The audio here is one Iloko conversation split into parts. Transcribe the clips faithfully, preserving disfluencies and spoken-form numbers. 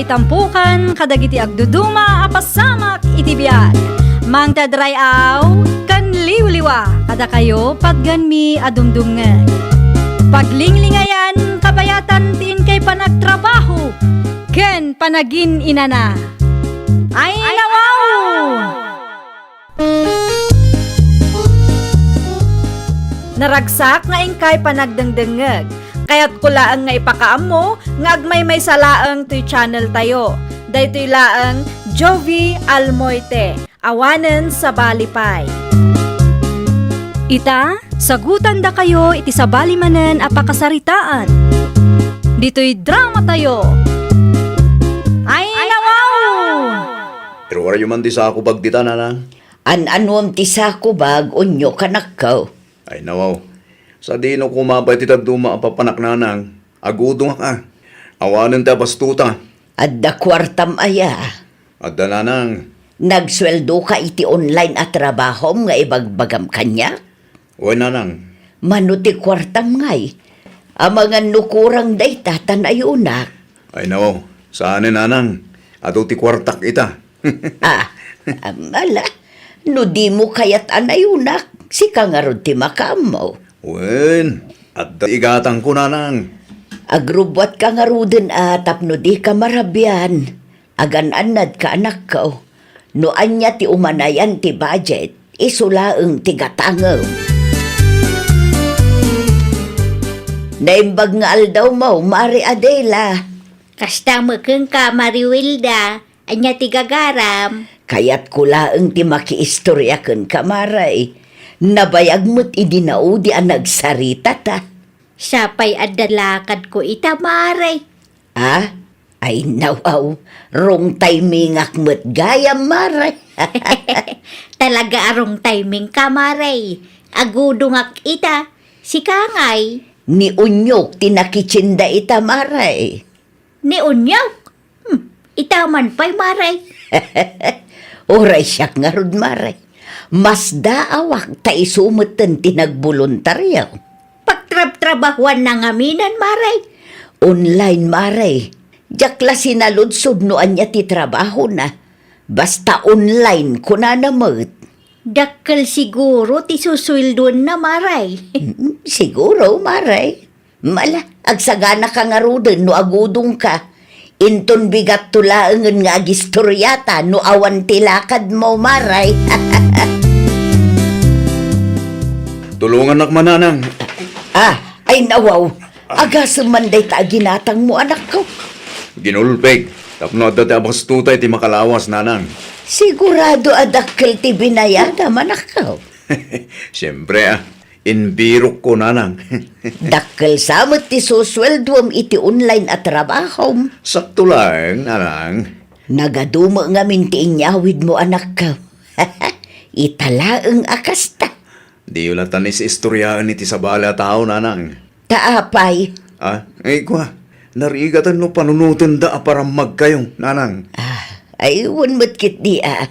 Itampukan kadagiti agduduma a pasamak iti biag. Mangted ray-aw ken liwliwa kadakayo patganmi a dumdumngeg. Paglinglingayan kabayatan ti inkay panagtrabaho ken panagin-inana. Ay, nawaw! Naragsak nga inkay panagdengdengngeg. Kayatko laeng nga ipakaammo nga agmaymaysa laeng toy channel tayo. Daytoy laeng Jovie Almoite, awanen sabali pay. Ita, sagutandakayo iti sabali manen a pakasaritaan. Ditoy drama tayo. Ay, nawaw! Iruaryo man ti sakubag dita, nanang. An-anuem ti sakubag, Onyok, anakko? Ay, nawaw. Sadino koma pay ti dadduma a papanak, nanang? Agudongak a. Awanen ti abastuta. Adda kuartam aya? Adda, nanang. Nagsueldoka iti online a trabahom nga ibagbagam kaniak? Wen, nanang. Mano ti kuartam ngay? Amangan no kurang dayta ta nayunak. Ay, nawaw. Saanen, nanang. Adu ti kuartak ita. Ah, am, ala. No dimo kayat a nayunak, sika ngarud ti makaammo. Wen, adda igatangko, nanang. Agrubbuatka ngaruden a tapno dika marabian. Agan-annadka, anakko. No ania ti umanayan ti budget, isu laeng ti gatangem. Naimbag nga aldawmo, Mare Adela. Kasta met kenka, Mare Wilda. Ania ti gagaram? Kayatko laeng ti makiistoria kenka, Mare. Nabayag met idi naudi a nagsaritata. Sapay adda lakadko ita, Mare. Ah? Ay, nawaw. Wrong timingak met gayam, Mare. Talaga a wrong timingka, Mare. Agudongak ita. Sika ngay? Ni Onyok ti nakitienda ita, Mare. Ni Onyok? Hmm, ita man pay, Mare. Uray siak ngarud, Mare. Masdaawak ta isu metten ti nagboluntario. Pagtrabtrabahuanna ngaminen, Mare? Online, Mare. Diak la sinaludsod no ania ti trabahona. Basta online, kunana met. Dakkel siguro ti susueldoenna, Mare. Mm, siguro, Mare. Mala, agsaganaka ngaruden no agudongka. Inton bigatto laengen nga agistoriata no awan ti lakadmo, Mare. Tulongannak man, nanang. Ah, ay nawaw. Agasem man dayta a ginatangmo, anakko. Ginulpig, tapno adda ti abastuta iti makalawas, nanang. Sigurado a dakkel ti binayadam, anakko. Siempre, ah. Imbirokko, nanang. Dakkel sa met ti susueldoem iti online a trabahom. Sakto laeng, nanang. Nagadu met ngamin ti inyawidmo, anakko. Ita laeng a kasta. Diyo latta isistoriaen iti sabali a tao, nanang. Ta apay? Ah, ay, kua, narigaten no panunotenda a parammagkayo, nanang. Ah, ay, wen met ketdi a.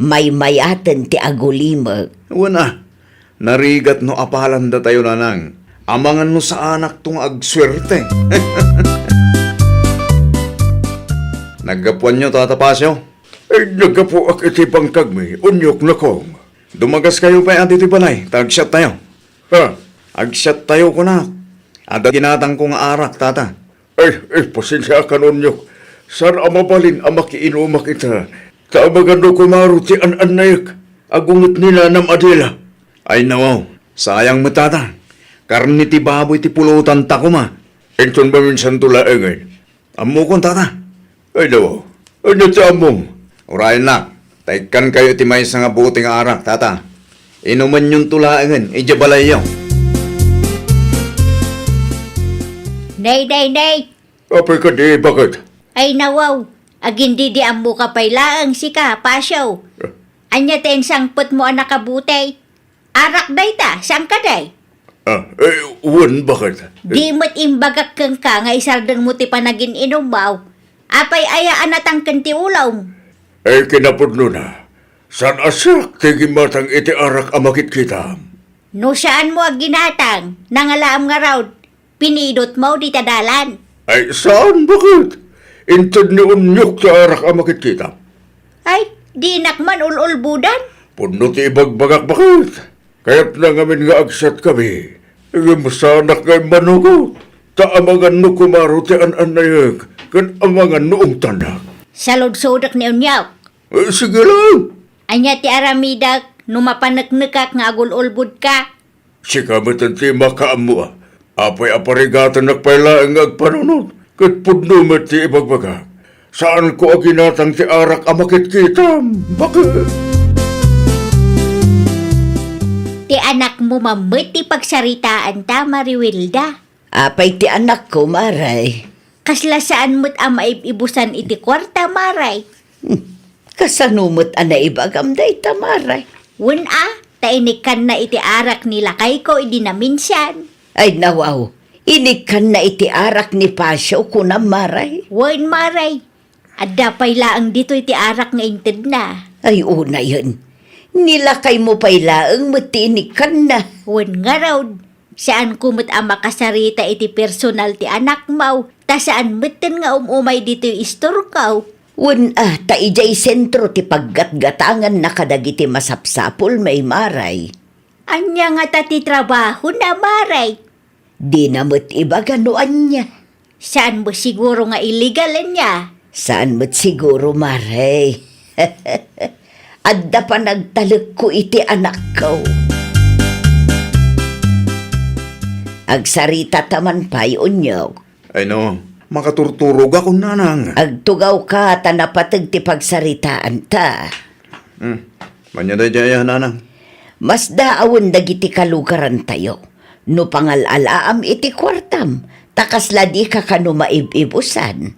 Maymayaten ti agulimek. Wen a, narigat no apalanda tayo, nanang. Amangan no saanakto nga agsuerte. Naggapuanyo, Tata Pasio? Ay, naggapuak iti bangkagmi, Onyok, nakong. Dumagaskayo pay adi ti balay, ta agsiattayo. Ha? Agsiattayo, kunak. Adda ginatangko nga arak, tata. Ay, ay, pasensiaakan, Onyok. Saan a mabalin a makiinumak ita. Ta amangan no kumaro ti an-annayek. Agunget ni nanam Adela. Ay, nawaw. Sayang met, tata. Karne ti baboy ti pulotanta koma. Inton maminsanto laengen. Ammokon, tata. Ay, daw. Ania ti ammom? Urayennak, ta ikkankayo iti maysa nga bote nga arak, tata. Inumenyonto laengen idiay balayyo. Nay, nay, nay! Apay kadi, baket? Ay, nawaw. Agin-didiammoka pay laeng sika, Pasio. Eh. Ania ti insangpetmo a nakabote? Arak dayta, saan kadi? Ah, eh, wen, baket? Di met imbagak kenka nga isardengmo ti panagin-inummo. Apay aya a natangken ti ulom? Eh, kinapudnona, saan a siak ti gimmatang iti arak a makitkitam. No saanmo a ginatang, nangalaam ngarud. Pinidotmo dita dalan. Ay, saan, baket? Inted ni Onyok ti arak a makitkitam. Ay, dinak man ul-ulbodan. Pudno ti ibagbagak, baket. Kayatna ngamin nga agsiatkami. Ngem saanak nga immanugot. Ta amangan no kumaro ti an-annayek, ken amangan no ungtanak. Saludsodek ni Onyok. Eh, sige lang. Ania ti aramidek no mapaneknekak nga agul-ulbodka? Sika met ti makaammo a. Apay a parigatennak pay laeng nga agpanunot, ket pudno met ti ibagbagak. Saanko a ginatang ti arak a makitkitam. Baket. Ti anakmo man met ti pagsaritaanta, Mariwilda. Apay ti anakko, Maray? Kasla saan met a maib-ibusan iti kuarta, Maray. Hmm. Kasano met a naibagam dayta, Maray? Wen a, ta inikkanna iti arak ni lakayko idi naminsan. Ay, nawaw. Inikkanna iti arak ni Pasio, kunam, Maray? Wen, Maray. Adda pay laeng ditoy ti arak nga intedna. Ay, unayen. Ni lakaymo pay laeng met ti inikkanna. Wen ngarud, saanko met a makasarita iti personal ti anakmo, ta saan metten nga um-umay ditoy istorko. Wen a, ta idiay sentro ti paggatgatanganna kadagiti masapsapulmi, Maray. Ania ngata ti trabahona, Maray? Dina met ibaga no ania. Saan met siguro nga illegal, ania? Saan met siguro, Maray. Adda panagtalekko iti anakko. Agsaritata man pay, Onyok. Ay no, makaturturogak, Nanang. Agtugawka ta napateg ti pagsaritaanta. Hmm, ania daydiay, Nanang? Masdaawen dagiti kalugarantayo no pangal-alaam iti kuartam, ta kasla dika kano maib-ibusan.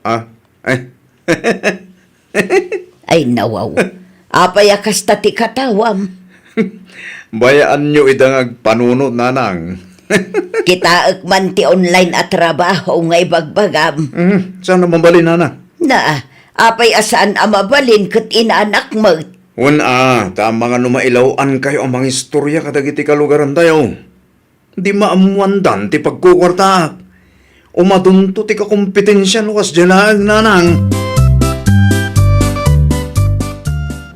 Ah, eh. Ay, nawaw. Apay a kasta ti katawam? Bayaanyo ida nga agpanunot, Nanang. Kitaek man ti online a trabaho nga ibagbagam. Mhm, saan a mabalin, Nana? Na, apay a saan a mabalin ket inaanak met? Wen a, ta amangan no mailaw-ankayo a mangistorya kadagiti kalugarantayo. Di maammoandan ti pagkukuartaak. Umadunto ti kakompetensia no kasdiay laeng, Nanang.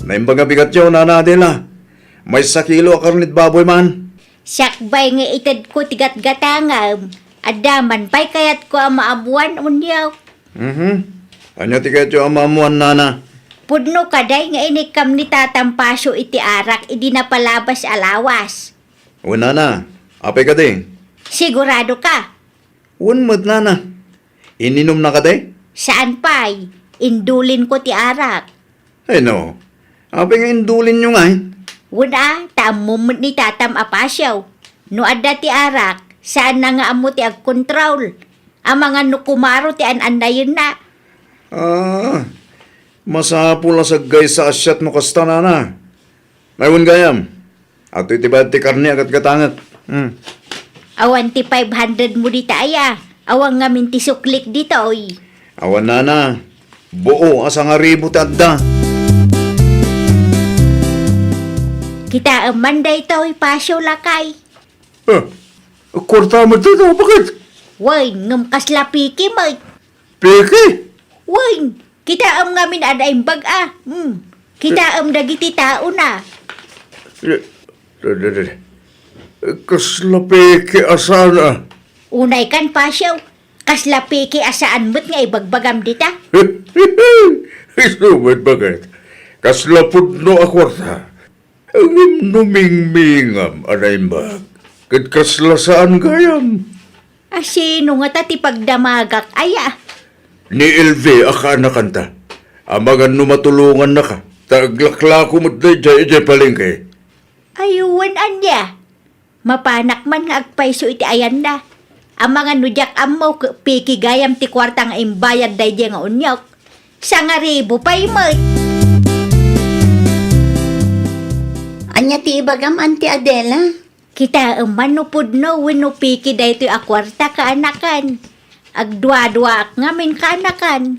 Naimbag a bigatyo, Nana Adela. Maysa kilo a karned baboy man. Sakbay nga itedko ti gatgatangam, adda man pay kayatko a maammoan, Onyok. Mhm. Ania ti kayatyo a maammoan, Nana? Pudno kadi nga inikkam ni Tatam Pasio iti arak idi napalabas a lawas? Wen, Nana. Apay kadi? Sigurado ka? Wen met, Nana. Ininumna kadi? Saan pay. Indulinko ti arak. Ay no. Apay nga indulinyo ngay? Wen a, ta ammom met ni Tatam a Pasio. No adda ti arak, saanna nga ammo ti agkontrol. Amangan no kumaro ti an-annayenna. Ah, masapul a saggaysa a siat no kasta, Nana. Ay, wen gayam. Adtoy ti bayad ti karne a gatgatangek. Hmm. Awan ti five hundred mo dita aya. Awan ngamin ti suklik ditoy. Awan, Nana. Buo a sangaribu ti adda. Kitaem man daytoy, Pasio, lakay. Eh, kuarta met dayta, baket? Wen, ngem kasla peke met. Peke? Wen, kitaem ngamin a naimbag a. Hmm. Kitaem dagiti taona. Eh, eh, eh, eh. Kasla peke a saan a. Unay kan, Pasio. Kasla peke a saan met nga ibagbagam dita. Isu met, baket. Kasla pudno a kuarta. Ngem no mingmingam a naimbag, ket kasla saan gayam. A sino ngata ti pagdamagak aya? Ni Elvi a kaanakanta. Amangan no matulongannaka, ta aglaklako met daydiay idiay palengke. Ay, wen ania? Mapanak man nga agpayso iti ayanna. Amangan no diak ammo, ke-, peke gayam ti kuarta nga imbayad daydiay nga onyok. Sangaribu pay met. Ania ti ibagam, Auntie Adela? Kitaem man no pudno wenno peke daytoy a kuarta, kaanakan. Agduaduaak ngamin, kaanakan.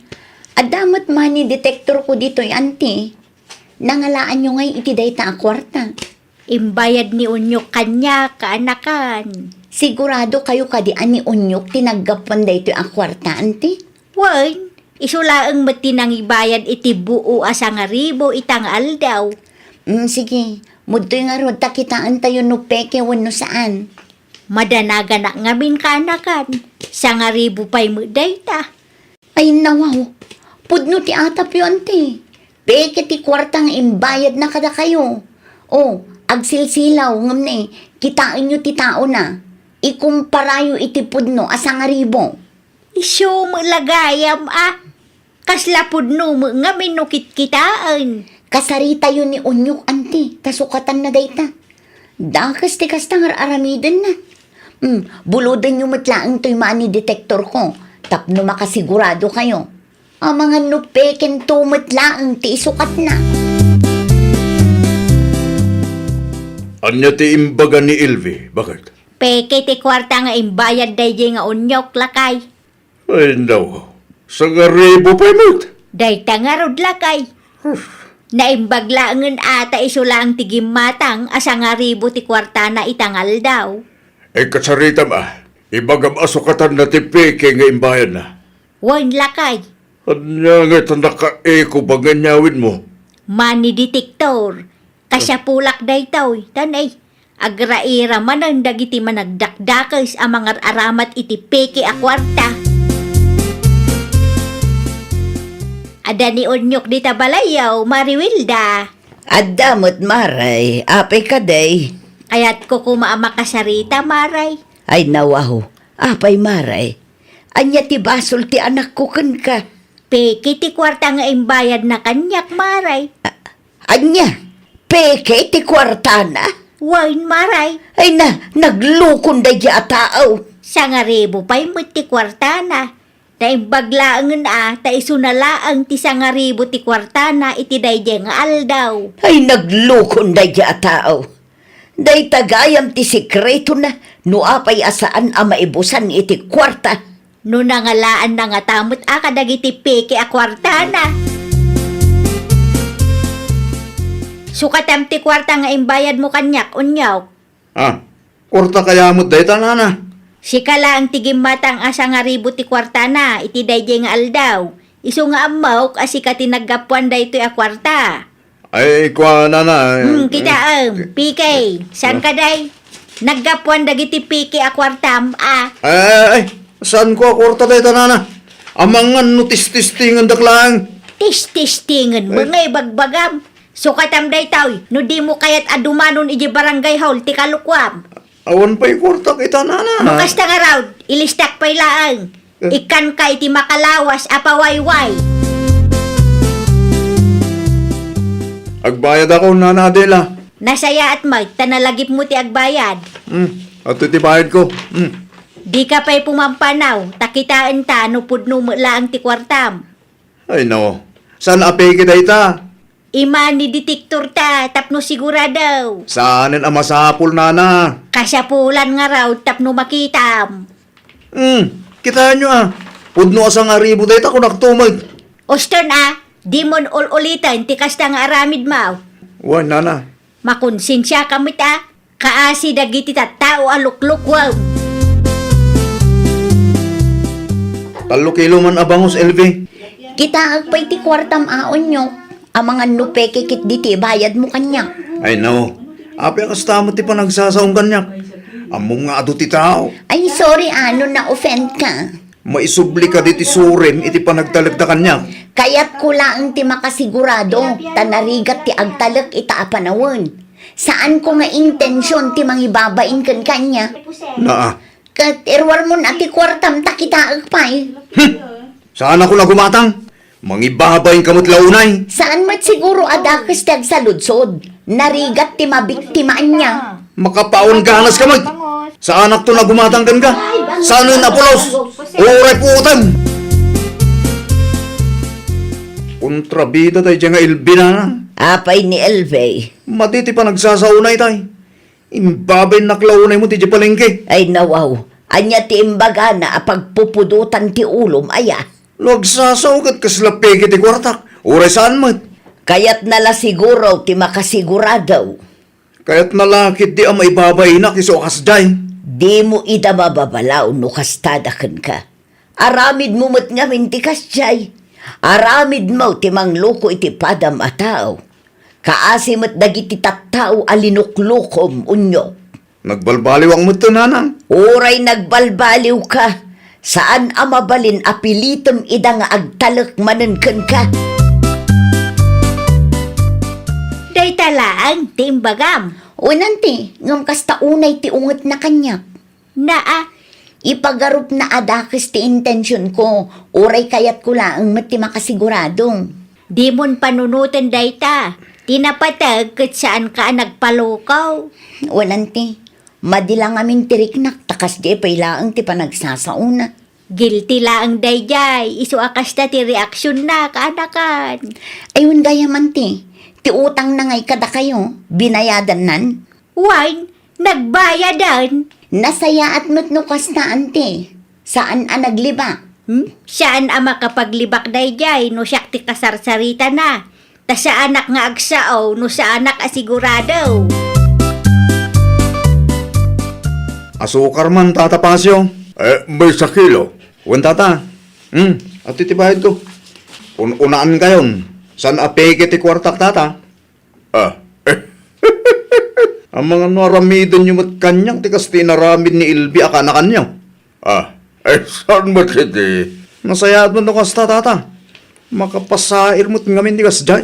Adda met money detector ko ditoy, Auntie. Nangalaanyo ngay iti dayta a kuarta? Imbayad ni Onyok kaniak, kaanakan. Sigurado kayo kadi a ni Onyok ti naggapuan daytoy a kuarta, Auntie? Wen, Isu laeng met ti nangibayad iti buo a sangaribu ita nga aldaw. Mm, sige. Mudtoy ngarud ta kitaentayo no peke wenno saan. Madanaganak ngamin kanakan. Sangaribu pay met dayta. Ay, nawaw. Pudno ti atapyo, anti. Peke ti kuarta nga imbayadna kadakayo. O, agsilsilaw, ngem ne, kitaenyo ti taona. Ikumparayo iti pudno a sangaribu. Isu met la gayam a. Kasla pudno met ngamin no kitkitaen. Kasaritayo ni Onyok, anti, ta sukatanna dayta. Dakes ti kasta nga ar-aramidenna. Hmm, bulodenyo met laeng toy money detector ko, tapno makasigurado kayo. Amangan no pekento met laeng ti isukatna. Ania ti imbaga ni Elvi? Bakit? Peke ti kuarta nga imbayad daydi nga Onyok, lakay. Ay, no. Sangaribu pay met. Dayta ngarud, lakay. Naimbag laengen a ta isu laeng ti gimmatang a sangaribu ti kuartana ita nga aldaw. E, kasaritam a, ibagam a sukatanna ti peke nga imbayadna. Wen, lakay. Ania nga ita nakaeko ba nga inyawidmo? Money detector. Kasiapulak daytoy, tan ay, agraira manen dagiti managdakdakes a mangar-aramat iti peke a kuarta. Adda ni Onyok dita balayyo, Mari Wilda. Adda met, Maray. Apay kadi? Kayatko koma a makasarita, Maray. Ay, nawaw. Apay, Maray? Ania ti basol ti anakko kenka? Peke ti kuarta nga imbayadna kaniak, Maray. A-, ania? Peke ti kuartana? Wen, Maray. Ay na, naglukon daydi a tao. Sangaribu pay met ti kuartana. Naimbag laengen a, ta isuna laeng ti sangaribu ti kuartana iti daydi nga aldaw. Ay, naglukon daydi a tao. Dayta gayam ti sekretona, no apay a saan a maibusan iti kuarta. No nangalaanna ngata met a kadagiti peke a kuartana. Sukatam ti kuarta nga imbayadmo kaniak, Onyok. Ah, kuarta kaya met dayta, nana? Sika laeng ti gimmatang a sangaribu ti kuartana iti daydi nga aldaw. Isu nga ammok a sika ti naggapuan daytoy a kuarta. Ay, kua, nana, eh, Hmm, kitaem, eh, peke. Saan ah? Kadi? Naggapuan dagiti peke a kuartam, a. Ay, ay, ay, saan ko a kuarta dayta, nana? Amangan no tististingendak laeng. Tististingenmo Eh. nga ibagbagam. Sukatam daytoy, no dimo kayat a dumanon idiay barangay hall ti kalukuam. Awan pay kuartak ita, nana. No kasta ngarud, ilistak pay laeng. Eh. Ikkanka iti makalawas a pawayway. Agbayadakon, Nana Adela. Nasayaat met, ta nalagipmo ti agbayad. Hmm, adtoy ti bayadko. Hmm. Dika pay pumampanaw, ta kitaenta no pudno met laeng ti kuartam. Ay, no. Saan a peke dayta? I-money detector ta, tapno sigurado. Saanen a masapul, nana? Kasapulan ngarud tapno makitam. Hmm, kitaenyo a. Pudno a sangaribu dayta, kunak tumet. Uston a, dimon ul-uliten ti kasta nga aramidmo. Wen, nana. Makonsensiaka met a. Kaasi dagiti tattao a luklukuem. Tallo kilo man a bangus, Elvi. Kitaek pay ti kuartam a, Onyok. Amangan no peke ketdi ti ibayadmo kaniak. Ay, no. Apay a kasta met ti panagsasaom kaniak? Ammom nga adu ti tao. Ay, sorry a no na-offend ka. Maisubli kadi ti surim iti panagtalekda kaniak? Kayatko laeng ti makasigurado, ta narigat ti agtalek ita a panawen. Saanko nga intension ti mangibabain ken kaniak. Naa. Ket iruarmon a ti kuartam ta kitaek pay. Hmm! Saanakon a gumatang? Mangibabainka met la unay. Saan met siguro a dakes ti agsaludsod. Narigat ti mabiktima ania. Makapaon ganaska met. Saanakton a gumatang kenka. Saanen a pulos. Uray puotem. Kontrabida tay diay nga Elvi, nana. Apay ni Elvi? Madi ti panagsasaonay tay. Imbabainnak la unay met idiay palengke. Ay, nawaw. Ania ti imbagana a pagpupudotan ti ulom, aya? No agsasao ket kasla peke ti kuartak, uray saan met. Kayatna la siguro ti makasigurado. Kayatna la ketdi a maibabainak isu a kasdiay. Dimo ida mababalaw no kastada kenka. Aramidmo met ngamin ti kasdiay. Aramidmo ti mangloko iti padam a tao. Kaasi met dagiti tattao a linuklokom, unyok. Nagbalbaliwak met, nanang. Uray nagbalbaliwka, saan a mabalin a pilitem ida nga agtalek manen kenka. Dayta laeng ti imbagam. Wen, anti, ngem kasta unay ti ungetna kaniak. Naa, ipagarupna a dakes ti intensionko, uray kayatko laeng met ti makasigurado. Dimon panunoten dayta. Ti napateg ket saanka a nagpaloko. Wen, anti, madi la ngamin ti riknak ta kasdiay pay laeng ti panagsasaona. Guilty laeng daydiay, isu a kasta ti reaksionna, kaanakan. Ay, wen gayam, anti, ti utangna ngay kadakayo, binayadannan? Wen, nagbayadan. Nasayaat met no kasta, anti. Saan a naglibak. Hmm? Saan a makapaglibak daydiay no siak ti kasarsaritana. Ta saanak nga agsao no saanak a sigurado. Asukar man, Tata Pasio. Eh, maysa kilo. Wen, Tata. Hmm, adtoy ti bayadko. Un-, unaan kayon. Saan a peke ti kuartak, Tata? Ah. Amangan no aramidenyo met kaniak ti kas ti inaramid ni Elvi a kaanakanyo. Ah, ay, saan met iti? Nasayaat met no kasta, Tata. Makapasair met ngamin ti kasdiay.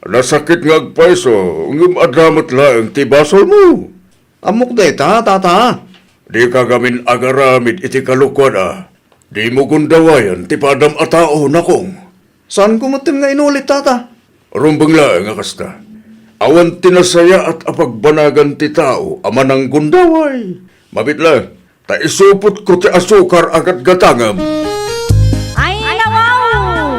Nasakit nga agpayso, ngem adda met laeng ti basolmo. Ammok dayta, Tata. Dika ngamin agaramid iti kalokuan a. Dimo gundawayan ti padam a tao, nakong. Saanko metten nga inulit, Tata. Rumbeng laeng a kasta. Awan ti nasayaat a pagbanagan ti tao a mananggundaway. Mabit laeng, ta isupotko ti asukar a gatgatangem. Ay, nawaw!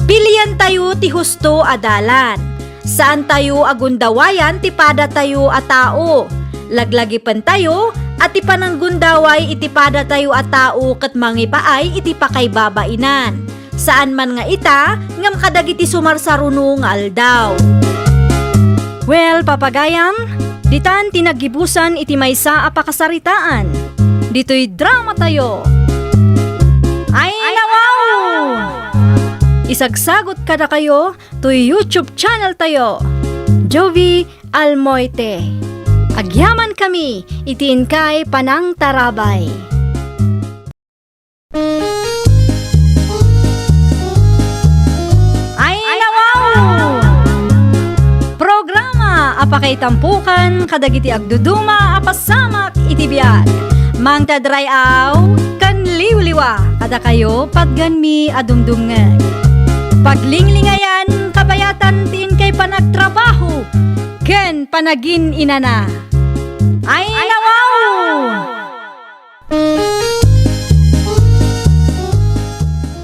Pilientayo ti husto a dalan. Saantayo a gundawayan ti padatayo a tao. Laglagipentayo a ti pananggundaway iti padatayo a tao ket mangipaay iti pakaibabainan. Saan man nga ita, ngem kadagiti sumarsaruno nga aldaw. Well, papagayam, ditan ti naggibusan iti maysa a pakasaritaan. Ditoy dramatayo. Ay, nawaw! Isagsagot kadakayo toy YouTube channel tayo, Jovie Almoite. Agyamankami iti inkay panangtarabay. Ay, nawaw! Programa a pakaitampukan kadagiti agduduma a pasamak iti biag. Mangted ray-aw ken liwliwa kadakayo patgenmi a dumdumngeg. Paglinglingayan, kabayatan ti inkay panagtrabaho ken panagin-inana. Ay, nawaw!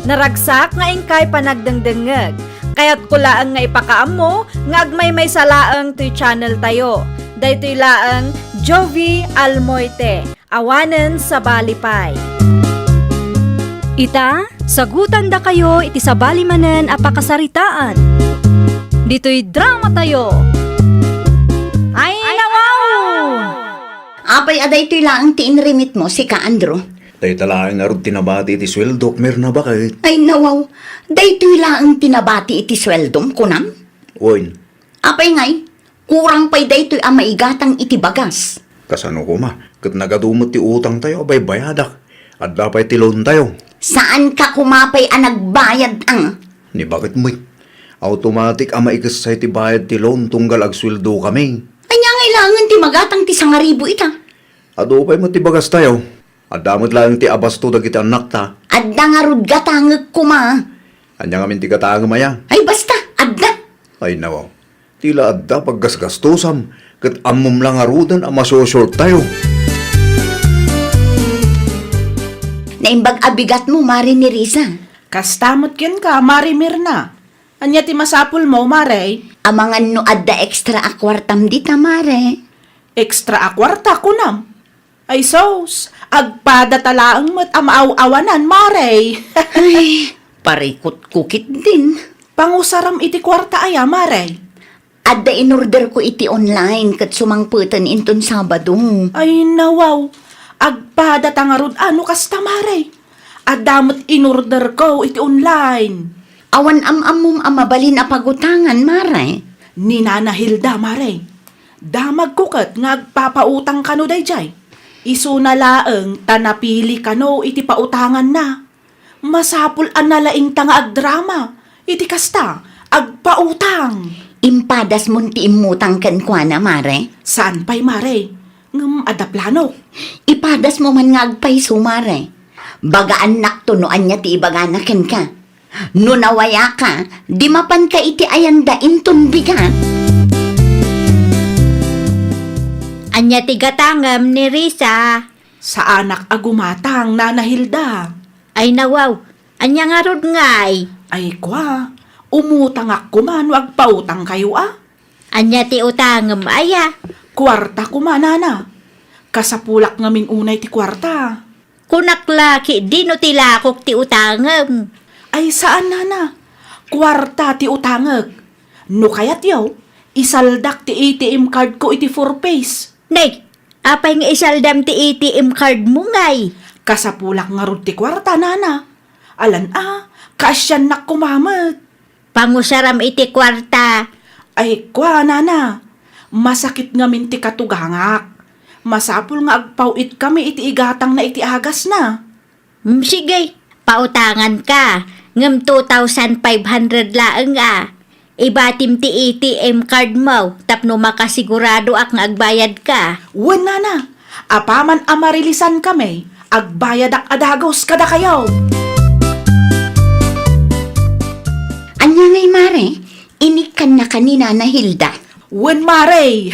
Naragsak nga inkay panagdengdengngeg. Kayatko laeng nga ipakaammo nga agmaymaysa laeng toy channel tayo. Daytoy laeng Jovie Almoite. Awanen sabali pay. Ita, sagutandakayo iti sabali manen a pakasaritaan. Ditoy dramatayo. Ay, nawaw! Apay a daytoy laeng ti inrimitmo, sika, Andrew? Dayta laeng ngarud ti nabati iti sueldok, Mirna, baket. Ay, nawaw. Daytoy laeng ti nabati iti sueldom, kunam? Wen. Apay ngay, kurang pay daytoy a maigatang iti bagas. Kasano koma? Ket nagadu met ti utangtayo a baybayadak. Adda pay ti loantayo. Saanka koma pay a nagbayad, a? Ni baket met. Automatic a maikessay ti bayad ti loan tunggal agsueldokami. Ania ngay laengen ti magatang ti sangaribu ita? Adu pay met ti bagastayo. Adda met laeng ti abasto dagiti annakta. Adda ngarud gatangek koma. Ania ngamin ti gatangem aya? Ay, basta, adda. Ay, nawaw. Ti la adda paggasgastosam, ket ammom la ngaruden a masosortayo. Naimbag a bigatmo, Mare Nerissa. Kasta met kenka, Mare Mirna. Ania ti masapulmo, Mare? Amangan no adda extra a kuartam dita, Mare. Extra a kuarta, kunam? Ay sus, agpadata laeng met a maaw-awanan, Mare. Ay, parikutko ketdin. Pangusaram iti kuarta aya, Mare? Adda inorderko iti online ket sumangpeten inton Sabado. Ay, nawaw. Agpadata ngarud a no kasta, Mare. Adda met inorderko iti online. Awan am-ammom a mabalin a pagutangan, Mare? Ni Nana Hilda, Mare. Damagko ket nga agpapautang kano daydiay. Isuna laeng ta napili kano iti pautanganna. Masapul a nalaingta nga agdrama iti kasta, agpautang. Impadasmon ti immutang kenkuana, Mare? Saan pay, Mare. Ngem adda planok. Ipadasmo man nga agpayso, Mare. Bagaannakto no ania ti ibagana kenka. No nawayaka, di mapanka iti ayanda inton bigat. Ania ti gatangem ni Risa? Saanak a gumatang, Nana Hilda. Ay nawaw, ania ngarud ngay? Ay kua, umutangak koma no agpautangkayo a. Ania ti utangem aya? Kuarta koma, Nana. Kasapulak ngamin unay ti kuarta. Kunak la ketdin no ti lakok ti utangem. Ay saan, Nana. Kuarta ti utangek. No kayatyo, isaldak ti A T M card ko iti Four Ps. Nay, apay nga isaldam ti A T M card mo ngay? Kasapulak ngarud ti kuarta, Nana. Alan a, kaasiannak koma met. Pangusaram iti kuarta. Ay, kua, Nana. Masakit ngamin ti katugangak. Masapul nga agpaw-itkami iti igatangna iti agasna. Mm, sige, pautanganka. Ngem two thousand five hundred laeng a. Ibatim ti A T M card mo tapno makasiguradoak nga agbayadka. Wen, Nana. Apaman a marilisankami, agbayadak a dagus kadakayo. Ania ngay, Mare? Inikkannaka ni Nana Hilda? Wen, Mare.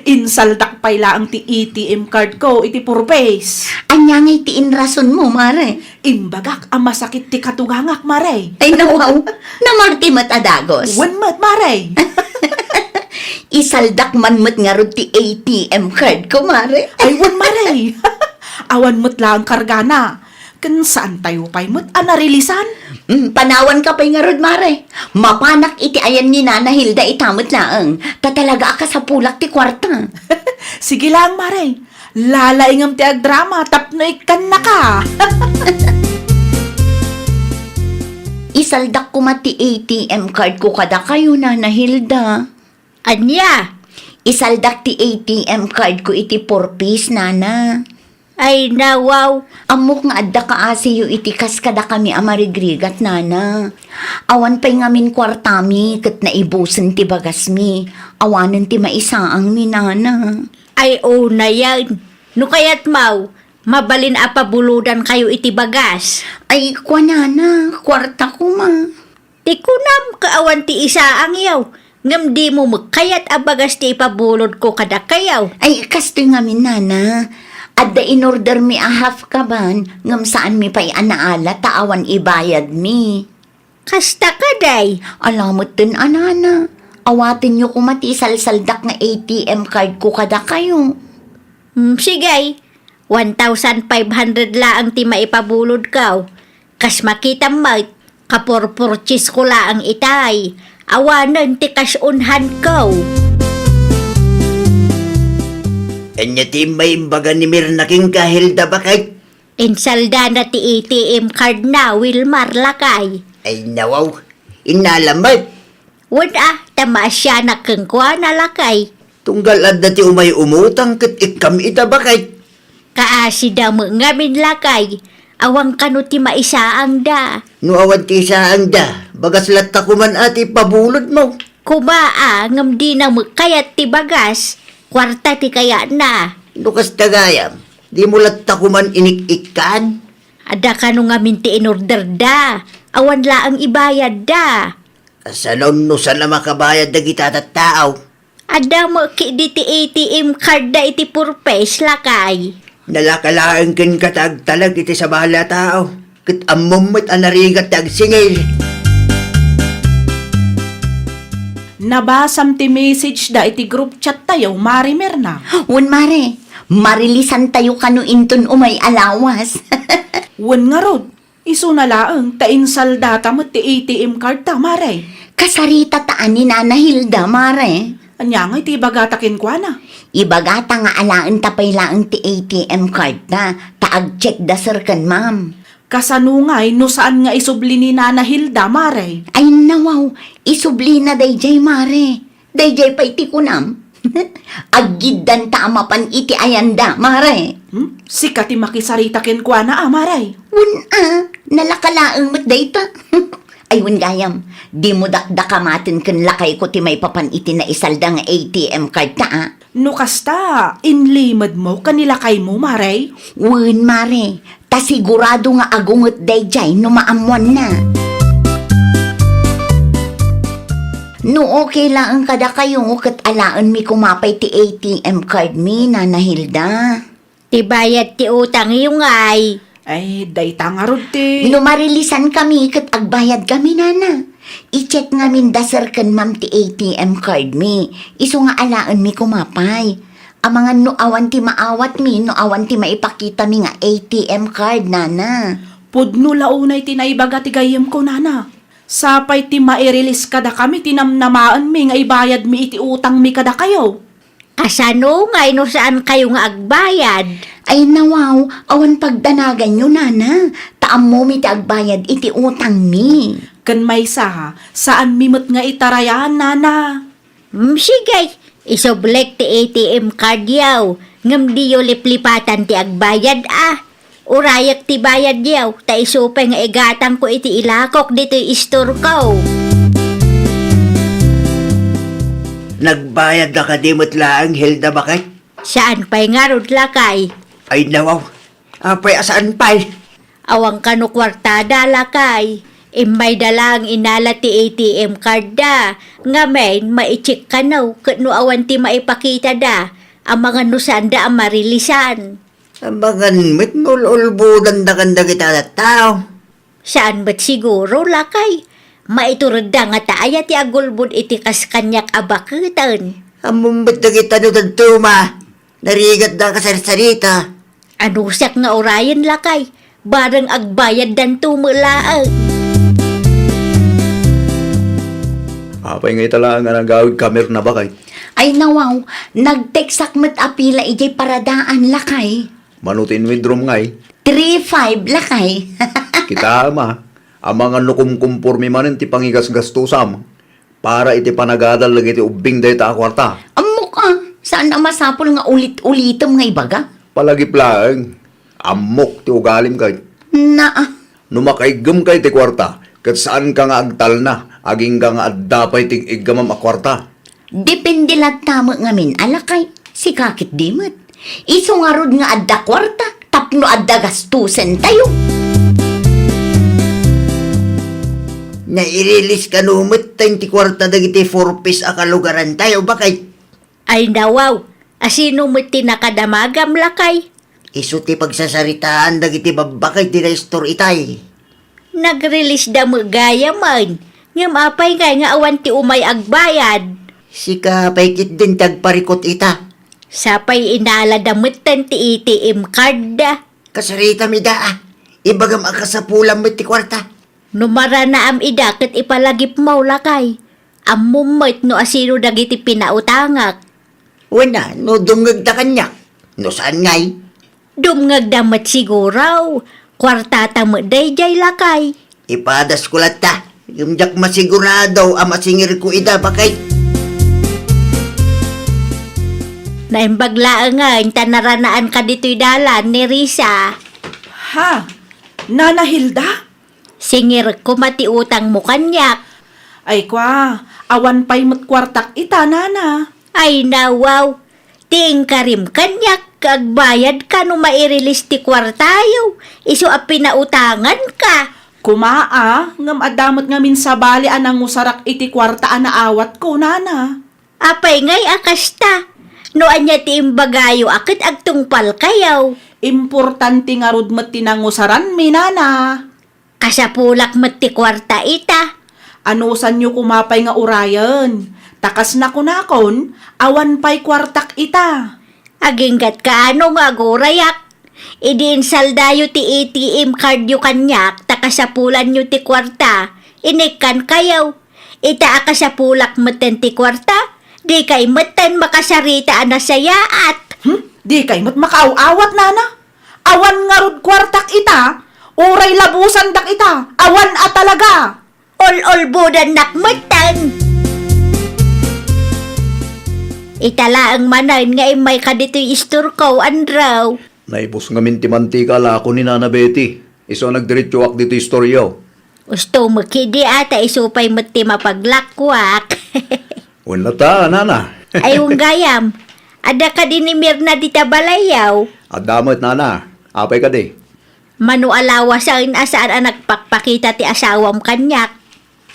Insaldak pay laeng ti A T M card ko iti Four Ps. Ania ngay ti inrasonmo, Mare? Imbagak a masakit ti katugangak, Mare. Ay, nawaw. Namati met a dagus. Wen met, Mare. Isaldak man met ngarud ti A T M card ko, Mare. Ay, wen, Mare. Awan met laeng kargana. Ken saantayo pay met a narilisan? Mm, panawanka pay ngarud, Mare. Mapanak iti ayan ni Nana Hilda ita met laeng. Ta talaga a kasapulak ti kuarta. Sige laeng, Mare. Lalaingem ti agdrama tapno ikkannaka. Isaldak koma ti A T M card ko kadakayo, Nana Hilda. Ania? Isaldak ti A T M card ko iti Four Ps, Nana. Ay, nawaw. Ammok nga adda kaasiyo iti kas kadakami a marigrigat, Nana. Awan pay ngamin kuartami ket naibusen ti bagasmi. Awanen ti maisaangmi, Nana. Ay, unayen. No kayatmo, mabalin a pabulodankayo iti bagas. Ay, kua, Nana, kuarta koma. Ti kunam, kaawan ti isaangyo, ngem dimo met kayat a bagas ti ipabulodko kadakayo. Ay, kastoy ngamin, Nana. Adda inordermi a half kaban, ngem saanmi pay a naala ta awan ibayadmi. Kasta kadi? Ala metten a, Nana. Awatenyo koma ti isalsaldak nga A T M card ko kadakayo. Hmm, sige. One thousand five hundred laeng ti maipabulodko. Kas makitam met, kapurpurchase ko laeng itay. Awanen ti kas-onhanko. Ania ti imbaga ni Mirna kenka, Hilda, baket? Insaldana ti A T M card na, Wilmar, lakay. Ay, nawaw. Innala met. Wen a, ta maasianak kenkuana, lakay. Tunggal adda ti umay umutang ket ikkam ita, baket. Kaasida met ngamin, lakay. Awan kano ti maisaangda. No awan ti isaangda, bagas latta koman a ti ipabulodmo. Koma a, ngem dina met kayat ti bagas. Kuarta ti kayatna. No kasta gayam, dimo latta koman inik-ikkan? Adda kano ngamin ti inorderda. Awan laeng ibayadda. Kasano no saan a makabayad dagita tattao? Adda met ketdi ti A T M card da iti Four Ps, lakay. Nalaka laeng kenka ta agtalek iti sabali a tao. Ket ammom met a narigat ti agsingil. Nabasam ti message da iti group chat tayo, Mare Mirna. Wen, Mare. Marilisan tayo kano inton umay a lawas. Wen ngarud. Isuna laeng ta insaldata met ti A T M card ta, Mare. Kasarita ta a ni Nana Hilda, Mare. Ania ngay ti ibagata kenkuana? Ibagata nga alaen ta pay laeng ti A T M card ta, ta ag-check da sir ken ma'am. Kasano ngay no saan nga isubli ni Nana Hilda, Mare? Ay, nawaw, isublina dayjay, Mare. Dayjay pay ti kunam. Aggiddanta a mapan iti ayanda, Mare. Hmm? Sika ti makisarita kenkuana a, Mare? Wen a, nalaka laeng met dayta. Ay, wen gayam, dimo dakdakamaten ken lakayko ti maipapan iti naisalda nga A T M card ta, a? No kasta, inlimedmo ken ni lakaymo, Mare? Wen, Mare, ta sigurado nga agunget dayjay no maammoanna. No okay laeng kadakayo, ket alaenmi koma pay ti A T M card mi, Nana Hilda. Ti bayad ti utangyo ngay. Ay, dayta ngarud ti No marilisan kami ket agbayad kami, Nana. I-check ngamin da sir ken ma'am ti A T M card mi. Isu nga alaenmi koma pay. Amangan no awan ti maawatmi, no awan ti maipakitami nga A T M card, Nana. Pudno la unay ti naibaga ti gayyemko, Nana. Sapay ti mairilis kadakami ti namnamaenmi nga ibayadmi iti utangmi kadakayo. Kasano ngay no saan kayo nga agbayad? Ay, nawaw, awan pagdanaganyo, Nana, ta ammomi ti agbayad iti utangmi. Ken maysa, saanmi met nga itarayan, Nana. Hmm, sige, isublek ti A T M card yaw, ngem diyo liplipatan ti agbayad, a. Urayek ti bayadyo, ta isu pay nga igatangko iti ilakok ditoy istorko. Nagbayadda kadi met laeng, Hilda, baket? Saan pay ngarud, lakay. Ay, nawaw. Apay a saan pay? Awan kano kuartada, lakay. Immayda laeng inala ti A T M cardda. Ngamin, maicheck kano ket no awan ti maipakitada, amangan no saanda a marilisan. Amangan met no ululbodanda ken dagita a tattao. Saan met siguro, lakay. Maituredda nga ta aya ti agulbod iti kas kaniak a baketen. Ammom met dagita no dadduma. Narigatda a kasarsarita. Anusiak nga urayen, lakay. Bareng agbayaddanto met laeng. Apay nga ita laeng a nagawid ka, Mirna, baket? Ay, nawaw, nag-textak met a pila idiay paradaan, lakay. Mano ti in-withdraw ngay? Three five, lakay. Kitaem a, amangan no kumkumporme manen ti pangigasgastusam para iti panagadal dagiti ubbing dayta a kuarta. Ammok a, saan a masapul nga ulit-ulitem nga ibaga? Palagip laeng, ammok ti ugalim ket. Naa. No makaiggem kay ti kuarta, ket saanka nga agtalna, agingga nga adda pay ti iggamam a kuarta. Depende latta met ngamin a lakay, sika ketdi met. Isu ngarud nga adda kuarta tapno adda gastusentayo. Nairilis kano metten ti kuarta dagiti four Ps a kalugarantayo, baket? Ay, nawaw, asino met ti nakadamagam, lakay? Isu ti pagsasaritaan dagiti babbakay ti naistor itay. Nagrilisda met gayamen, ngem apay ngay nga awan ti umay agbayad? Sika pay ketdin ti agparikut ita. Sapay inalada metten ti A T M card. Kasaritam ida a. Ibagam a kasapulam met ti kuarta. No maranaam ida ket ipalagipmo, lakay. Ammom met no asino dagiti pinautangak. Wen a, no dumngegda kaniak. No saan ngay? Dumngegda met siguro. Kuartata met daydiay, lakay. Ipadasko latta. Ngem diak masigurado a masingirko ida, baket. Naimbag laengen ta naranaanka ditoy dalan ni Risa. Ha? Nana Hilda? Singirek koma ti utangmo kaniak. Ay kua, awan pay met kuartak ita, nana. Ay, nawaw. Ti inkarim kaniak, agbayadka no mairilis ti kuartayo, isu a pinautanganka. Koma a, ngem adda met ngamin sabali a nangusarak iti kuarta a naawatko, nana. Apay ngay a kasta? No ania ti imbagayo a ket agtungpalkayo? Importante ngarud met ti nangusaranmi, nana. Kasapulak met ti kuarta ita. Anusanyo koma pay nga urayen. Ta kas nakunakon, awan pay kuartak ita. Agingga't kaano nga agurayak? Idi insaldayo ti A T M cardyo kaniak ta kasapulanyo ti kuarta, inikkankayo. Ita a kasapulak metten ti kuarta, dikay metten makasarita a nasayaat. Hmm? Dikay met makaaw-awat, nana? Awan ngarud kuartak ita? Uray labusandak ita, awan a talaga. Ol-olbudannak metten. Ita laeng manen nga immayka ditoy istorko, Andrew. Naibus ngamin ti mantika a lako ni Nana Betty. Isu a nagdiretsoak ditoy istoryo. Usto met ketdi a ta isu pay met ti mapaglakkuak. Wen latta, Nana. Ay, wen gayam. Adda kadi ni Mirna dita balayyo? Adda met, Nana. Apay kadi? Mano a lawasen a saan a nagpakpakita ti asawam kaniak?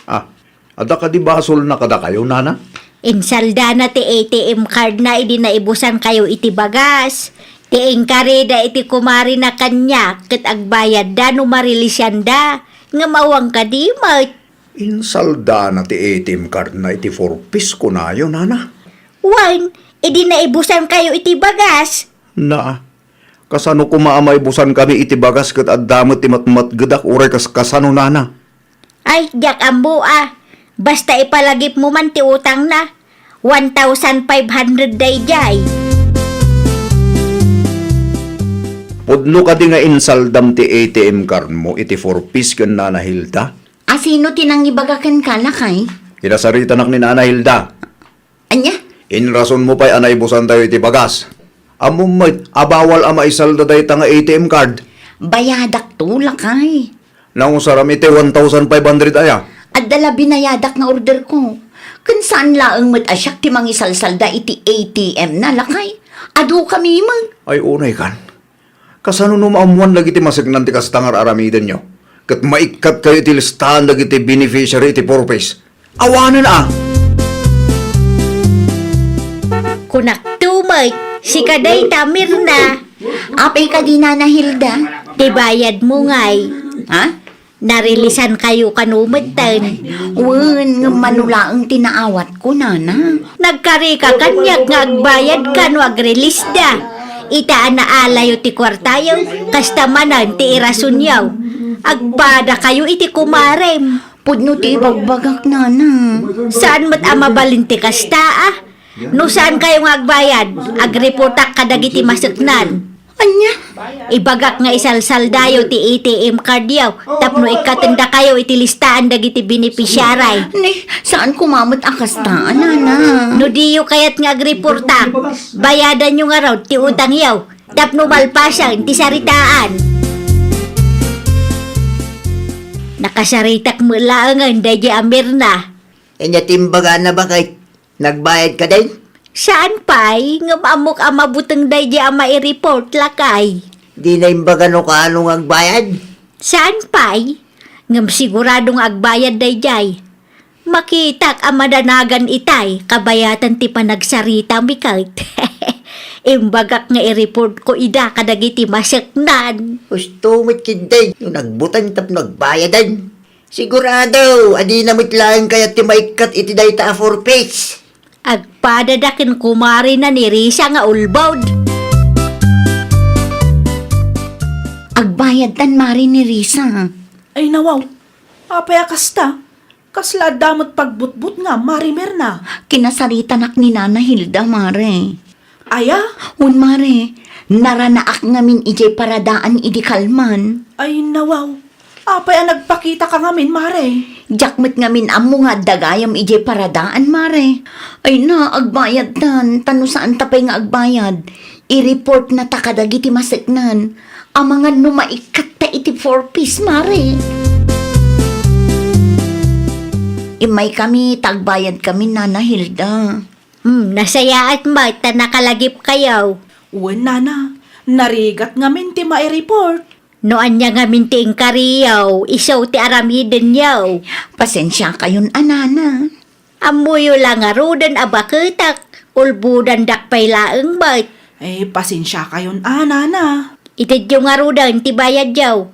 Ah, adda kadi basolna kadakayo, Nana? Insaldana ti A T M cardna idi naibusankayo iti bagas. Ti inkarida iti kumarina kaniak ket agbayadda no marilisianda. Ngem awan kadi met. Insaldana ti A T M cardna iti Four Ps, kunayo, Nana? Wen, idi naibusankayo iti bagas. Na, kasano koma a maibusankami iti bagas ket adda met ti matmatgedak uray kas-, kasano, Nana? Ay, diak ammo a. Basta ipalagipmo man ti utangna. One thousand five hundred daydiay. Pudno kadi nga insaldam ti A T M cardmo iti Four Ps ken Nana Hilda? A sino ti nangibaga kenka, lakay? Kinasaritanak ni Nana Hilda. Ania? Inrasonmo pay a naibusantayo iti bagas. Ammom met a bawal a maisalda dayta nga A T M card. Bayadakto, lakay. Nausaram iti one thousand five hundred aya? Adda la binayadak nga orderko. Ken saan laeng met a siak ti mangisalsalda iti A T M na, lakay. Adu kami met. Ay, unay kan. Kasano no maammoan dagiti maseknan ti kasta nga ar-aramidenyo? Ket maikkatkayo iti listaan dagiti beneficiary iti Four Ps? Awanen a! Kunakto met, sika dayta, Mirna. Apay kadi, Nana Hilda? Ti bayadmo ngay. Ha? Narilisankayo kano metten? Wen, ngem mano laeng ti naawatko, Nana. Nagkarika kaniak nga agbayadka no agrilisda. Ita a naalayo ti kuartayo, kasta manen ti irasonyo. Agpadakayo iti kumarem. Pudno ti ibagbagak, Nana. Saan met a mabalin ti kasta, a? No saankayo nga agbayad, agreportak kadagiti maseknan. Ania? Ibagak nga isalsaldayo ti A T M cardyo tapno ikkatendakayo iti listaan dagiti beneficiary. Ni, saan koma met a kasta, Nana? No diyo kayat nga agreportak, bayadanyo ngarud ti utangyo tapno malpasen ti saritaan. Nakasaritak met laengen daydiay a Mirna. Ania ti imbagana, baket? Nagbayad kadi? Saan pay, ngem ammok a mabuteng daydiay a maireport, lakay. Dina imbaga no kaano nga agbayad? Saan pay, ngem sigurado nga agbayad daydiay. Makitak a madanagan itay kabayatan ti panagsarita, miket. Imbagak nga ireport ko ida kadagiti maseknan. Husto met ketdi no nagbuteng tapno agbayadan. Sigurado, adina met laeng kayat ti maikkat iti dayta a Four Ps. Agpadada ken kumarina ni Risa nga ulbod. Agbayadtan, mare, ni Risa. Ay, nawaw. Apay a kasta? Kasla adda met pagbutbutngam, Mare Mirna? Kinasaritanak ni Nana Hilda, mare. Aya? Wen, mare. Naranaak ngamin idiay paradaan idi kalman. Ay, nawaw. Apay a nagpakitaka ngamin, mare? Diak met ngamin ammo nga adda gayam idiay paradaan, mare. Ay na, agbayadtan, ta no saanta pay nga agbayad, ireport nata kadagiti maseknan. Amangan no maikkatta iti Four Ps, mare. Immaykami, ta agbayadkami, Nana Hilda. Hmm, nasayaat met ta nakalagipkayo. Wen, Nana, narigat ngamin ti maireport. No ania ngamin ti inkariyo, isu ti aramidenyo. Pasensiakayon a, Nana. Ammoyo la ngaruden a baketak, ulbodandak pay laeng met. Eh, pasensiakayon a, Nana. Itedyo ngaruden ti bayadyo.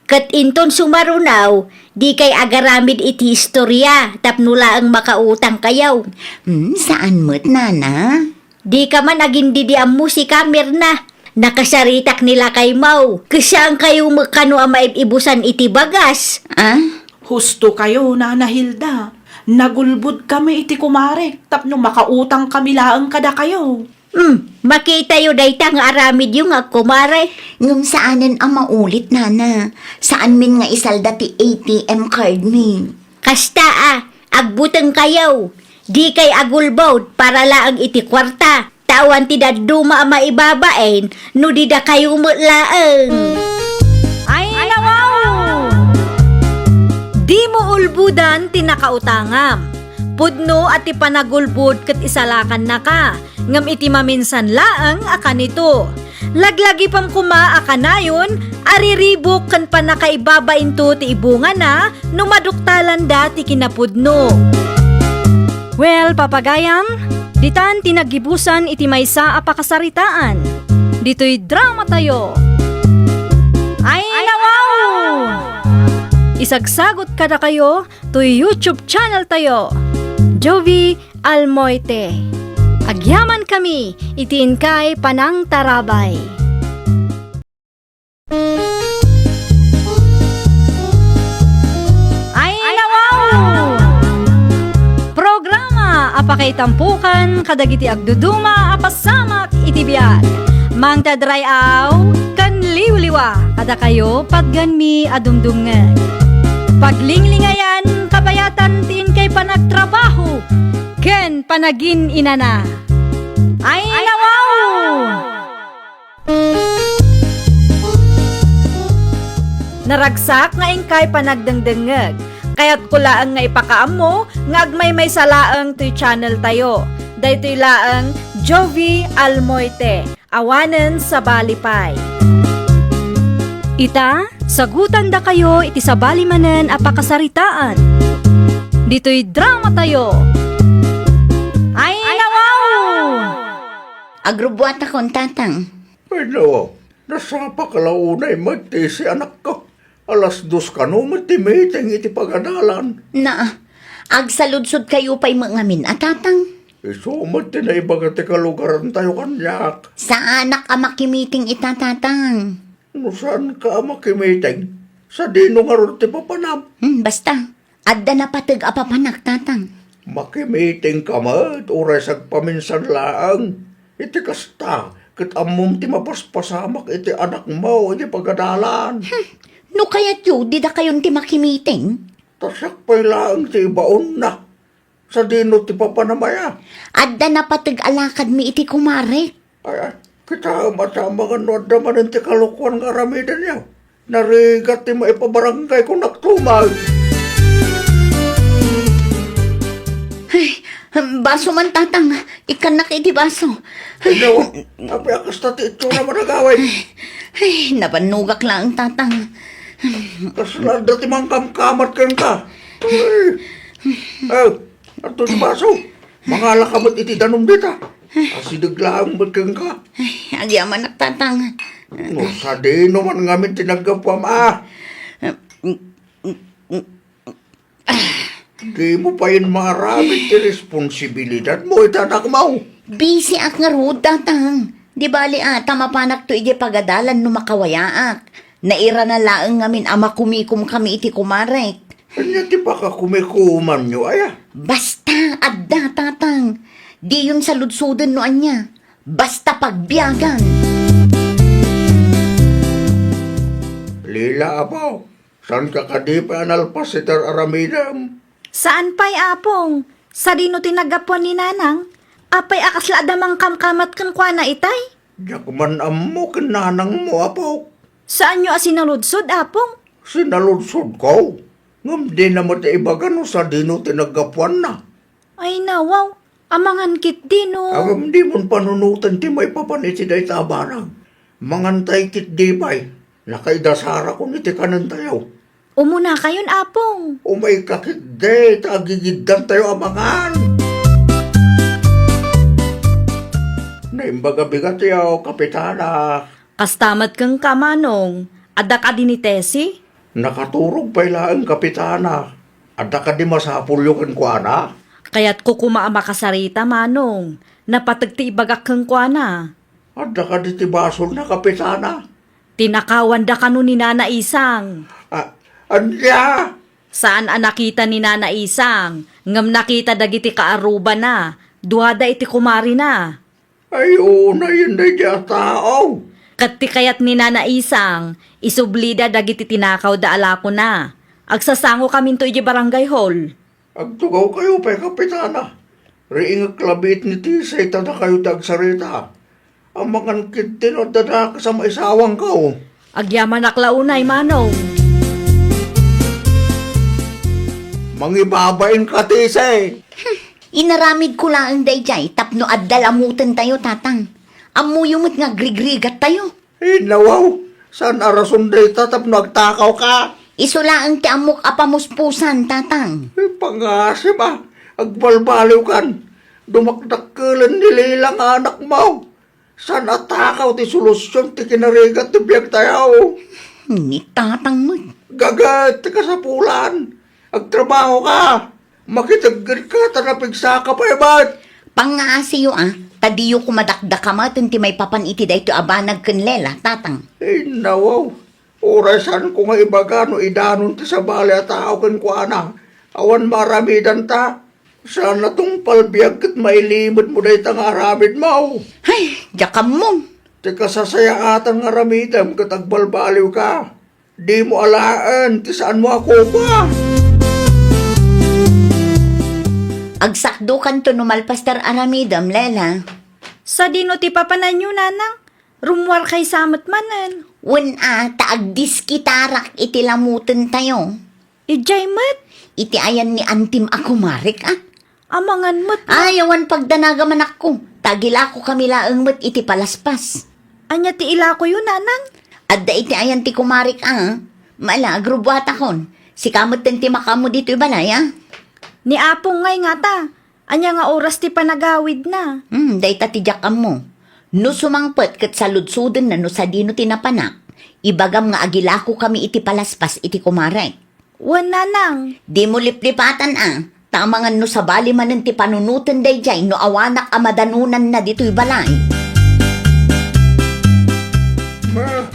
Ket inton sumaruno, dikay agaramid iti historia tapno laeng makautangkayo. Hmm, saan met, Nana? Dika man agindidi ammo sika, Mirna. Nakasaritak ni lakaymo. Ket saankayo met kano a maib-ibusan iti bagas. Ah? Hustokayo, Nana Hilda. Nagulbodkami iti kumarek tapno makautangkami laeng kadakayo. Hmm, makitayo dayta nga aramidyo nga agkumare. Ngem saanen a maulit, nana. Saanmin nga isalda ti A T M card mi. Kasta a, agbutengkayo. Dikay agulbod para laeng iti kuarta. Ta awan ti dadduma a maibabain no di dakayo met laeng. Ay, nawaw! Dimo ulbodan ti nakautangam. Pudno a ti panagulbod ket isalakannaka, ngem iti maminsan laeng a kanito. Laglagipem koma a kanayon a riribuk ken pannakaibabainto ti ibungana no maduktalanda ti kinapudno. Well, papagayam, ditan ti naggibusan iti maysa a pakasaritaan. Ditoy dramatayo. Ay, nawaw! Isagsagot kadakayo toy YouTube channel tayo, Jovie Almoite. Agyaman kami iti inkay panangtarabay. Ay, nawaw! Programa a pakaitampukan kadagiti agduduma a pasamak iti biag. Mangted ray-aw ken liwliwa kadakayo patgenmi a dumdumngeg. Paglinglingayan, kabayatan ti inkay panagtrabaho ken panagin-inana. Ay, nawaw! Naragsak nga inkay panagdengdengngeg. Kayatko laeng nga ipakaammo nga agmaymaysa laeng toy channel tayo. Daytoy laeng Jovie Almoite, awanen sabali pay. Ita, sagutandakayo iti sabali manen a pakasaritaan. Ditoy dramatayo. Ay, nawaw! Agrubbuatakon, Tatang. Ay, nawaw, nasapaka la unay met ti si anakko. Alas dos kano met ti meeting iti pagadalan. Na, agsaludsodkayo pay met ngamin a, Tatang. Isu met ti naibaga ti kalugarantayo kaniak. Saanak a makimiting ita, Tatang. No saanka a makimiting, sadino ngarud ti papanam? Hmm, basta. Adda napateg a papanak, Tatang. Makimitingka met, uray sagpaminsan laeng. Iti kasta, ket ammom ti mapaspasamak iti anakmo iti pagadalan. Hmm. No kayatyo, didakayon ti makimiting? Ta siak pay laeng ti ibaonna. Sadino ti papanam aya? Adda napateg a lakadmi iti kumarek. Ay, ay, kitaem a ta amangan no adda manen ti kalokuan nga aramidenyo. Narigat ti maipabarangay ko naktumal. Ay, baso man, Tatang. Ikkannak iti baso. Ay, nawa, apay a kasta ti itsura mo nagawid? Ay, nabannogak laeng, Tatang. Kasla adda ti mangkamkamat kenka. Ay. Ay, adto ti baso. Mangalaka met iti danum dita. Asideg laeng met kenka. Ay, agyamanak, Tatang. No sadino man ngamin ti naggapuam a. Dimo payen maaramid ti responsibilidadmo iti anakmo. Bisiak ngarud, Tatang. Di bali a, ta mapanakto idiay pagadalan no makawayaak. Nairana laeng ngamin a makumikomkami iti kumarek. Ania ti pakakumikomanyo aya? Basta, adda, Tatang. Diyon saludsoden no ania. Basta pagbiagan. Lila, apo, saanka kadi pay a nalpas iti ar-aramidem? Saan pay, Apong. Sadino ti naggapuan ni Nanang? Apay a kasla adda mangkamkamat kenkuana itay? Diak man ammo ken nanangmo, apo. Saanyo a sinaludsod, Apong? Sinaludsodko. Ngem dina met ibaga no sadino ti naggapuanna. Ay, nawaw. Amangan ketdi no. Ngem dimon panunoten ti maipapan iti dayta a banag. Mangantay ketdi pay. Nakaidasarakon iti kanentayo. Umunakayon, Apong. Umayka ketdi, ta agigiddantayo a mangan. Naimbag a bigatyo, Kapitana. Kasta met kenka, Manong. Adda kadi ni Tessie? Nakaturog pay laeng, Kapitana. Adda kadi masapulyo kenkuana? Kayatko koma a makasarita, Manong. Napateg ti ibagak kenkuana. Adda kadi ti basolna, Kapitana? Tinakawanda kano ni Nana Isang. A-, ania? Saan a nakita ni Nana Isang, ngem nakita dagiti kaarrubana. Duada iti kumarina. Ay, unayen daydiay a tao. Ket ti kayat ni Nana Isang, isublida dagiti tinakawda a lakona. Agsasangokaminto idiay barangay hall. Agtugawkayo pay, Kapitana. Riingek labiit ni Tisay ta dakayo ti agsarita. Amangan ketdi no adda dakes a maisawangko. Agyamanak la unay, Manong. Mangibabain ka, Tisay. Inaramidko laeng daydiay tapno adda lamutentayo, Tatang. Ammoyo met nga agrigrigattayo. Ay, nawaw, saan a rason dayta tapno agtakawka? Isu laeng ti ammok a pamuspusan, Tatang. Ay, pangasim a, agbalbaliwkan. Dumakdakkelen ni Leila nga anakmo. Saan a takaw ti solusion ti kinarigat ti biagtayo? Ni Tatang met. Gaget ti kasapulan. Agtrabahoka. Makiteggedka ta napigsaka pay met. Pangngaasiyo a, ta diyo koma dakdakamaten ti maipapan iti daytoy a banag ken Leila, Tatang. Ay, nawaw. Uray saanko nga ibaga no idanon ti sabali a tao kenkuana. Awan maaramidanta. Saan a tungpal biag ket mailimedmo dayta nga aramidmo. Ay, diak ammo. Ti kasasayaatan nga aramidem ket agbalbaliwka. Dimo alaen ti saanmo a kukua. Agsakdokanto no malpas ti ar-aramidem, Leila. Sadino ti papananyo, Nanang? Rummuarkay sa met manen. Wen a, ta agdiskitarak iti lamutentayo. Idiay met? Iti ayan ni antim a kumarek a. Amangan met, ma. Ay, awan pagdanagam, anakko. Ta agilakokami laeng met iti palaspas. Ania ti ilakoyo, Nanang? Adda iti ayan ti kumarek a. Mala, agrubbuatakon. Sika metten ti makaammo ditoy balay a. Ni Apong ngay ngata. Ania nga oras ti panagawidna? Hmm, dayta ti diak ammo. No sumangpet ket saludsodenna no sadino ti napanak, ibagam nga agilakokami iti palaspas iti kumarek. Wen, Nanang. Dimo liplipatan a, ta amangan no sabali manen ti panunoten daydiay no awanak a madanonanna ditoy balay. Ma,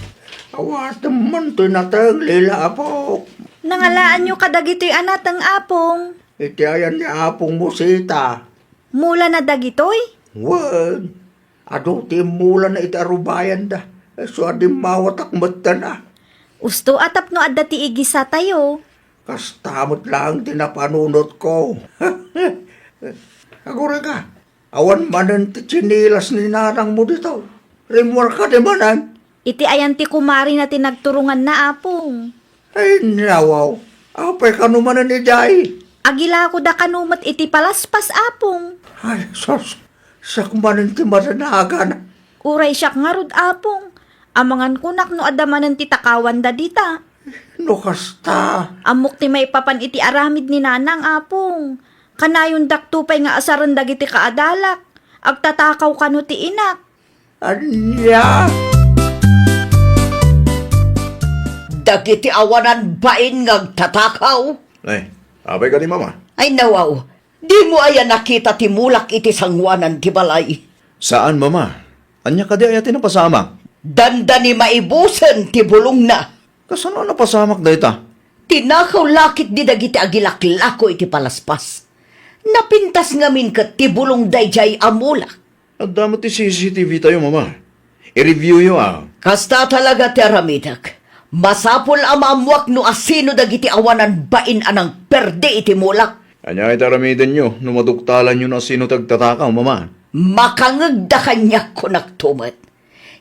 awatem man toy nateng, Leila, apok. Nangalaanyo kadagitoy a nateng, Apong? Iti ayan ni Apong Musita. Mulana dagitoy? Wen, adu ti immulana iti arubayanda. Isu a dimmawatak metten a. Usto a tapno adda ti igisatayo. Kasta met laeng ti napanunotko. Agurayka, awan manen ti tsinelas ni nanangmo dito. Rimmuar kadi manen? Iti ayan ti kumarina ti nagturonganna, Apong. Ay, nawaw. Apay kano manen idiay? Agilakoda kano met iti palaspas, Apong. Ay, sus. Siak manen ti madanagan. Uray siak ngarud, Apong. Amangan kunak no adda manen ti takawanda dita. No kasta. Ammok ti maipapan iti aramid ni Nanang, Apong. Kanayondakto pay nga asaren dagiti kaadalak. Agtatakaw kano ti inak. Ania? Dagiti awanan bain nga agtatakaw? Ay, apay kadi, Mama? Ay, nawaw. Dimo aya nakita ti mulak iti sangoanan ti balay? Saan, Mama. Ania kadi aya ti napasamak? Dandani maibusen ti bulongna. Kasano a napasamak dayta? Tinakaw la ketdi dagiti agilaklako iti palaspas. Napintas ngamin ket ti bulong daydiay a mulak. Adda met ti C C T V tayo, Mama. I-reviewyo a. Kasta talaga ti aramidek. Masapul a maammoak no asino dagiti awanan bain a nangperdi iti mulak. Ania iti aramidenyo no maduktalanyo no asino ti agtatakaw, Mama? Makangegda kaniak, kunakto met.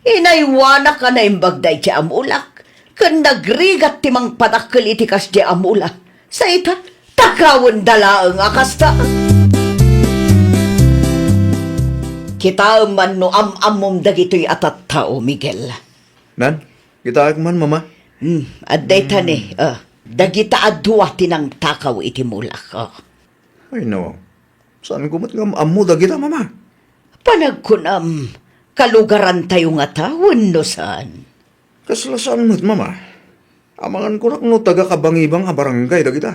Inaywanak a naimbag daydiay a mulak, ken nagrigat ti mangpadakkel iti kasdiay a mulak. Sa ita, takawenda laeng a kasta. Kitaem man no am-ammom dagitoy a tattao, Miguel. Nan, kitaek man, Mama. Hmm, adda ita ni, ah, dagita a dua ti nangtakaw iti mulak. Ah. Ay, no. Saanko met nga am-ammo dagita, Mama. Panagkunam, kalugarantayo ngata wenno saan? Kasla saan met, Mama. Amangan kunak no taga-Kabangibang a barangay dagita.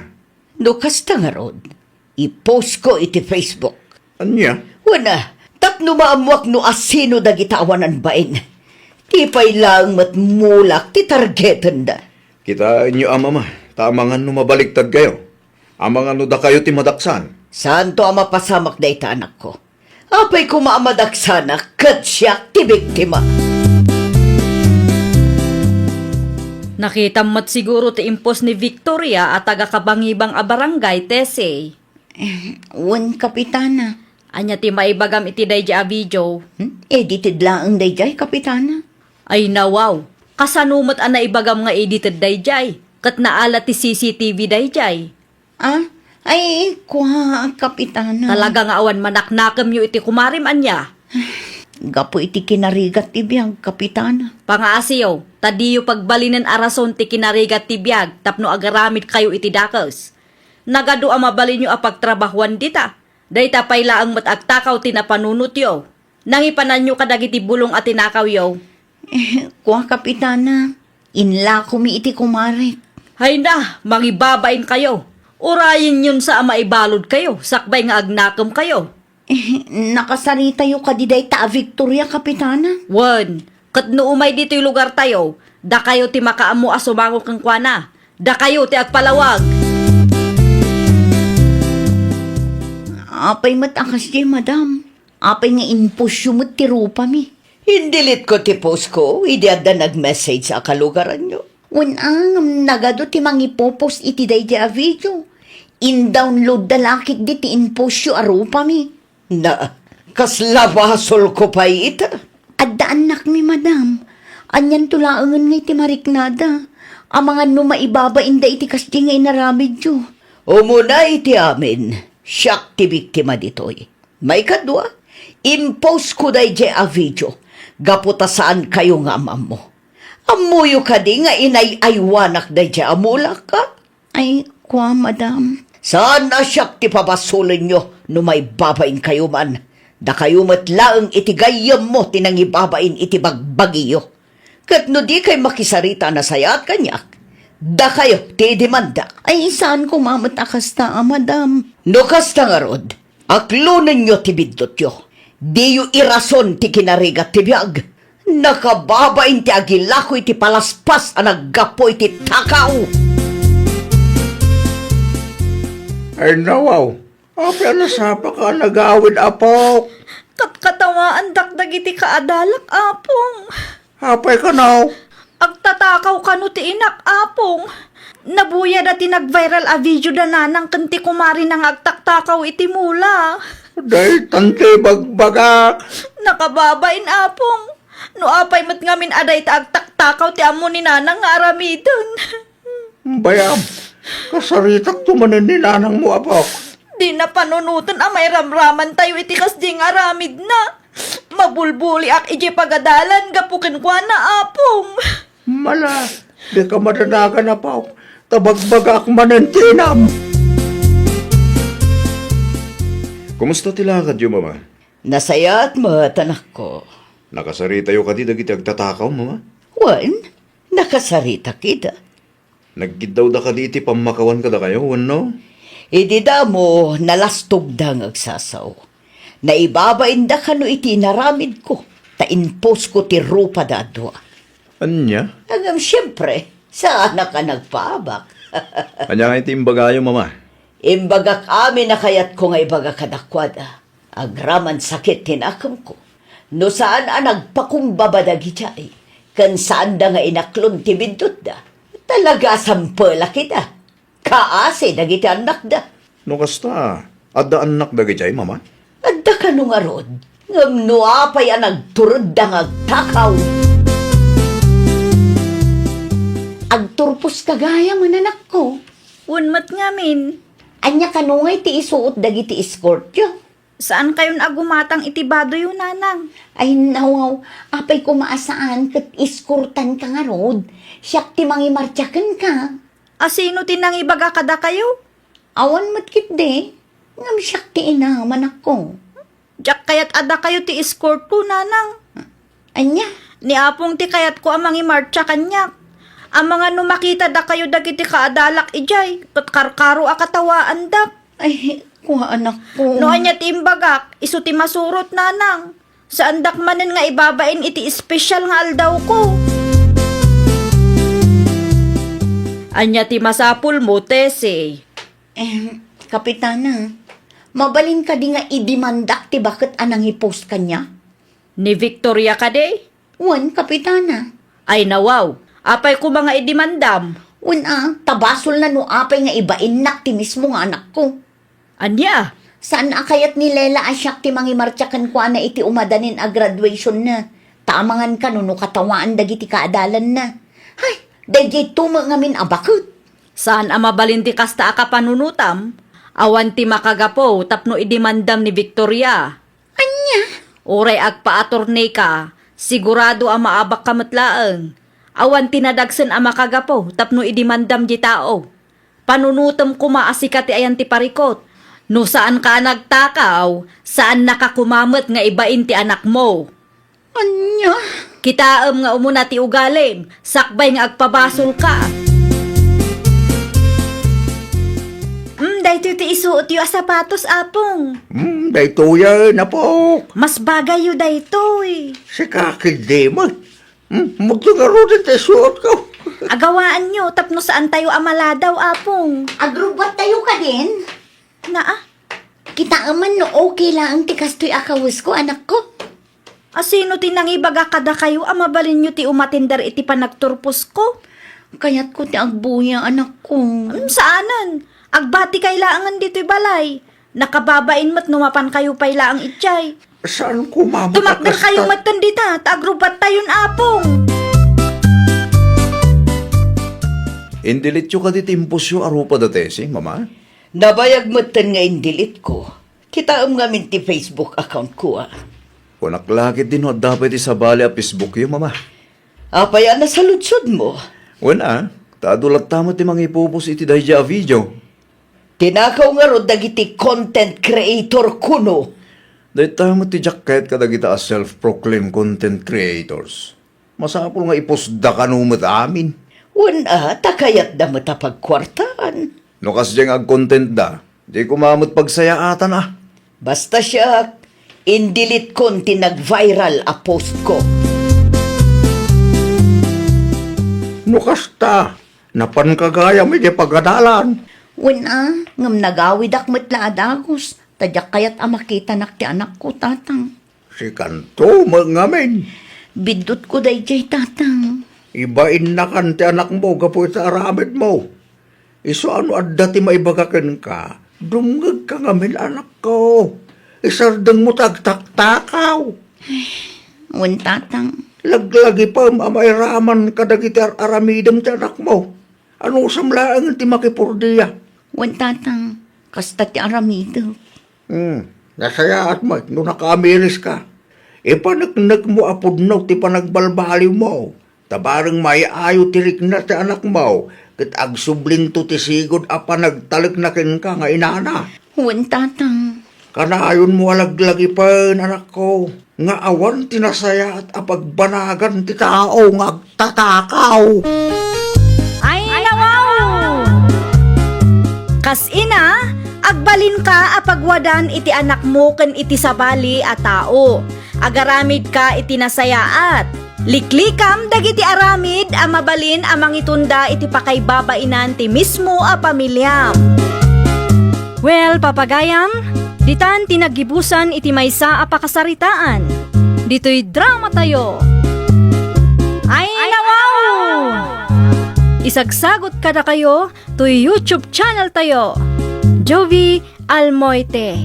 No kasta ngarud, i-postko iti Facebook. Ania? Wen a, tapno maammoak no asino dagita awanan bain. Ti pay laeng met mulak ti targetenda. Kitaenyo a, Mama, ta amangan no mabaliktadkayo. Amangan no dakayo ti madaksan. Saanto a mapasamak dayta, anakko. Apay koma a madaksanak ket siak ti biktima. Nakitam met siguro ti impos ni Victoria a taga-Kabangibang a barangay, Tessie. Eh, wen, Kapitana. Ania ti maibagam iti daydiay a video? Hmm? Edited laeng daydiay, Kapitana. Ay, nawaw. Kasano met a naibagam nga edited daydiay? Ket naala ti C C T V daydiay. Ah? Ay, kua, Kapitana. Talaga nga awan manaknakemyo iti kumarim, ania? Gapu iti kinarigat ti biag, Kapitana. Pangaasiyo, ta diyo pagbalinen a rason ti kinarigat ti biag tapno agaramidkayo iti dakes. Nagadu a mabalinyo a pagtrabahuan dita. Dayta pay laeng met agtakaw ti napanunotyo. Nangipananyo kadagiti bulong a tinakawyo. Eh, kua, Kapitana, inlakomi iti kumarek. Hayna, mangibabainkayo. Urayenyon sa a maibaludkayo, sakbay nga agnakemkayo. Eh, nakasaritayo kadi dayta a Victoria, Kapitana? Wen, ket no umay ditoy lugartayo, dakayo ti makaammo a sumango kenkuana. Dakayo ti agpalawag. Apay met a kasdi, madam? Apay nga impostyo met ti rupami? Indilitko ti postko idi adda nag-message a kalugaranyo. Wen a, ngem nagadu ti mangipopost iti daydiay a video. Indownloadda la ketdi ti impostyo a rupami. Na, kasla basolko pay ita? Adda annakmi, madam. Anianto laengen nga iti mariknada? Amangan no maibabainda iti kasdi nga inaramidyo. Umuna iti amin, siak ti biktima ditoy. Maikadua, impostko daydiay a video gapu ta saankayo nga am-ammo. Ammoyo kadi nga inay-aywanak daydiay a mulak, a? Ay, kua, madam. Saan a siak ti pabasolenyo no maibabainkayo man. Dakayo met laeng iti gayyemmo ti nangibabain iti bagbagiyo. Ket no dikay makisarita a nasayaat kaniak, dakayo ti idimandak. Ay, saan koma met a kasta, a, madam. No kasta ngarud, aklonenyo ti biddutyo. Diyo irason ti kinarigat ti biag. Nakababain ti agilako iti palaspas a naggapu iti takaw. Ay, nawaw. Apay a nasapaka a nagawid, apok? Katkatawaandak dagiti kaadalak, apong. Apay kano? Agtatakaw kano ti inak, apong. Nabuyada ti nag-viral a video da nanang ken ti kumarina nga agtaktakaw iti mula. Daytan ti bagbagak. Nakababain, apong. No apay met ngamin a dayta agtaktakaw ti ammo ni nanang nga aramiden. Bayam, kasaritakto manen ni nanangmo, apok. Dina panunoten a mairamramantayo iti kasdi nga aramidna. Mabulbuliak idiay pagadalan gapu kenkuana, apong. Mala, dika madanagan, apok. Ta bagbagaak manen ti inam. Kumusta ti lakadyo, Mama? Nasayaat met, anakko. Nakasaritayo kadi dagiti agtatakaw, Mama? Wen, nakasaritak ida. Nagkiddawda kadi iti pammakawan kadakayo, wenno? Idi damo, nalastogda nga agsasaw. Naibabainda kano iti inaramidko, ta impostko ti rupada a dua. Ania? Ngem siempre, saanak a nagpaabak. Ania nga iti imbagayo, Mama? Imbagak amin a kayatko nga ibaga kadakuada. Agraman sakit ti nakemko. No saan a nagpakumbaba dagidiay, ken saanda nga inaklon ti biddutda, talaga a sampelak ida. Kaasi dagiti annakda. No kasta, adda annak dagidiay, Mama? Adda kano ngarud, ngem no apay a nagturedda nga agtakaw. Agturposka gayam, anakko. Wen met ngamin. Ania kano ngay ti isuot dagiti escortyo? Saankayon a gumatang iti badoyo, nanang. Ay, nawaw, apay koma a saan ket eskortanka ngarud? Siak ti mangimartsa kenka. A sino ti nangibaga kadakayo? Awan met ketdi, ngem siak ti ina, manakko. Diak kayat a dakayo ti eskortko, nanang. Ania? Ni Apong ti kayatko a mangimartsa kaniak. Amangan no makita dakayo dagiti kaadalak idiay, ket karkaro a katawaandak. Ay, kua, anakko. No ania ti imbagak, isu ti masurot, nanang. Saandak manen nga ibabain iti espesyal nga aldawko. Ania ti masapulmo, Tessie? Em, Kapitana, Mabalin kadi nga idimandak ti baket a nangipost kaniak? Ni Victoria kadi? Wen, Kapitana. Ay nawaw, apay koma nga idimandam? Wen a, ta basolna no apay nga ibainnak ti mismo nga anakko. Ania? Saan a kayat ni Lela a siak ti mangimartsa kenkuana iti umadanin a graduationna, ta amangan kano no katawaan dagiti kaadalanna. Hay, daydiay to met ngamin a baket. Saan a mabalin ti kasta a kapanunotam? Awan ti makagapu tapno idimandam ni Victoria. Ania? Uray agpa-attorney ka, sigurado a maabakka met laeng. Awan ti nadagsen a makagapu tapno idimandam ti tao. Panunotem koma a sika ti ayan ti parikut. No saanka a nagtakaw, saannaka koma met nga ibain ti anakmo. Ania? Kitaem nga umuna ti ugalim, sakbay nga agpabasolka. Mm, daytoy ti isuotyo a sapatos, Apong. Hmm, daytoyen, Apok. Mas bagayyo daytoy. Sika ketdi met. Hmm, magto ngaruden ti isuotko. Agawaanyo tapno saantayo a maladaw, Apong. Agrubbattayo kadin? Naa. Kitaem man no okay laeng ti kastoy a kawesko, anakko. A sino ti nangibaga kadakayo a mabalinyo ti umatender iti panagturposko? Kayatko ti agbuya, anakko. Hmm, saanen. Agbatikay laengen ditoy balay. Nakababain met no mapankayo pay laeng idiay. Saan koma met a Tumakderkayo kastat- metten dita, ta agrubbattayon, Apong. Indelete-yo kadi ti impostyo a rupa da Tessie, Mama? Nabayag metten nga indelete-ko. Kitaem ngamin ti Facebook account-ko, a. Kunak la ketdi no adda pay ti sabali a Facebook-yo, Mama. Apay a nasaludsodmo? Wen a, ta adu latta met ti mangipopost iti daydiay a video. Tinakaw ngarud dagiti content creator kuno? Dayta met ti diak kayat kadagita a self-proclaimed content creators. Masapul nga ipostda kano met amin. Wen a, ta kayatda met a pagkuartaan. No kasdiay nga agcontentda, di koma met pagsayaatan a. Basta siak, indelete-kon ti nag-viral a post-ko. No kasta, napanka gayam iti pagadalan. Wen a, ngem nagawidak met la a dagus, ta diak kayat a makitanak ti anakko, Tatang. Sikanto met ngamin. Biddutko daydiay, Tatang. Ibainnakan ti anakmo gapu iti aramidmo. Isu a no adda ti maibaga kenka, dumngegka ngamin, anakko. Isardengmo ti agtaktakaw. Wen, Tatang. Laglagipem a mairaman kadagiti ar-aramidem ti anakmo. Anusam laeng ti makipurdia. Wen, Tatang, kasta ti aramidek. Hmm, nasayaat met no nakaamiriska. Ipaneknekmo a pudno ti panagbalbaliwmo. Ta bareng maayayo ti rikna ti anakmo, ket agsublinto ti sigud a panagtalekna kenka nga inana. Wen, Tatang. Kanayonmo a laglagipen, anakko, nga awan ti nasayaat a pagbanagan ti tao nga agtatakaw. Ay, nawaw! Kas ina, agbalinka a pagwadan iti anakmo ken iti sabali a tao. Agaramidka iti nasayaat. Liklikam dagiti aramid a mabalin a mangitunda iti pakaibabainan ti mismo a pamiliam. Well, papagayam, ditan ti naggibusan iti maysa a pakasaritaan. Ditoy dramatayo. Ay, nawaw! Isagsagot kadakayo toy YouTube channel tayo, Jovie Almoite.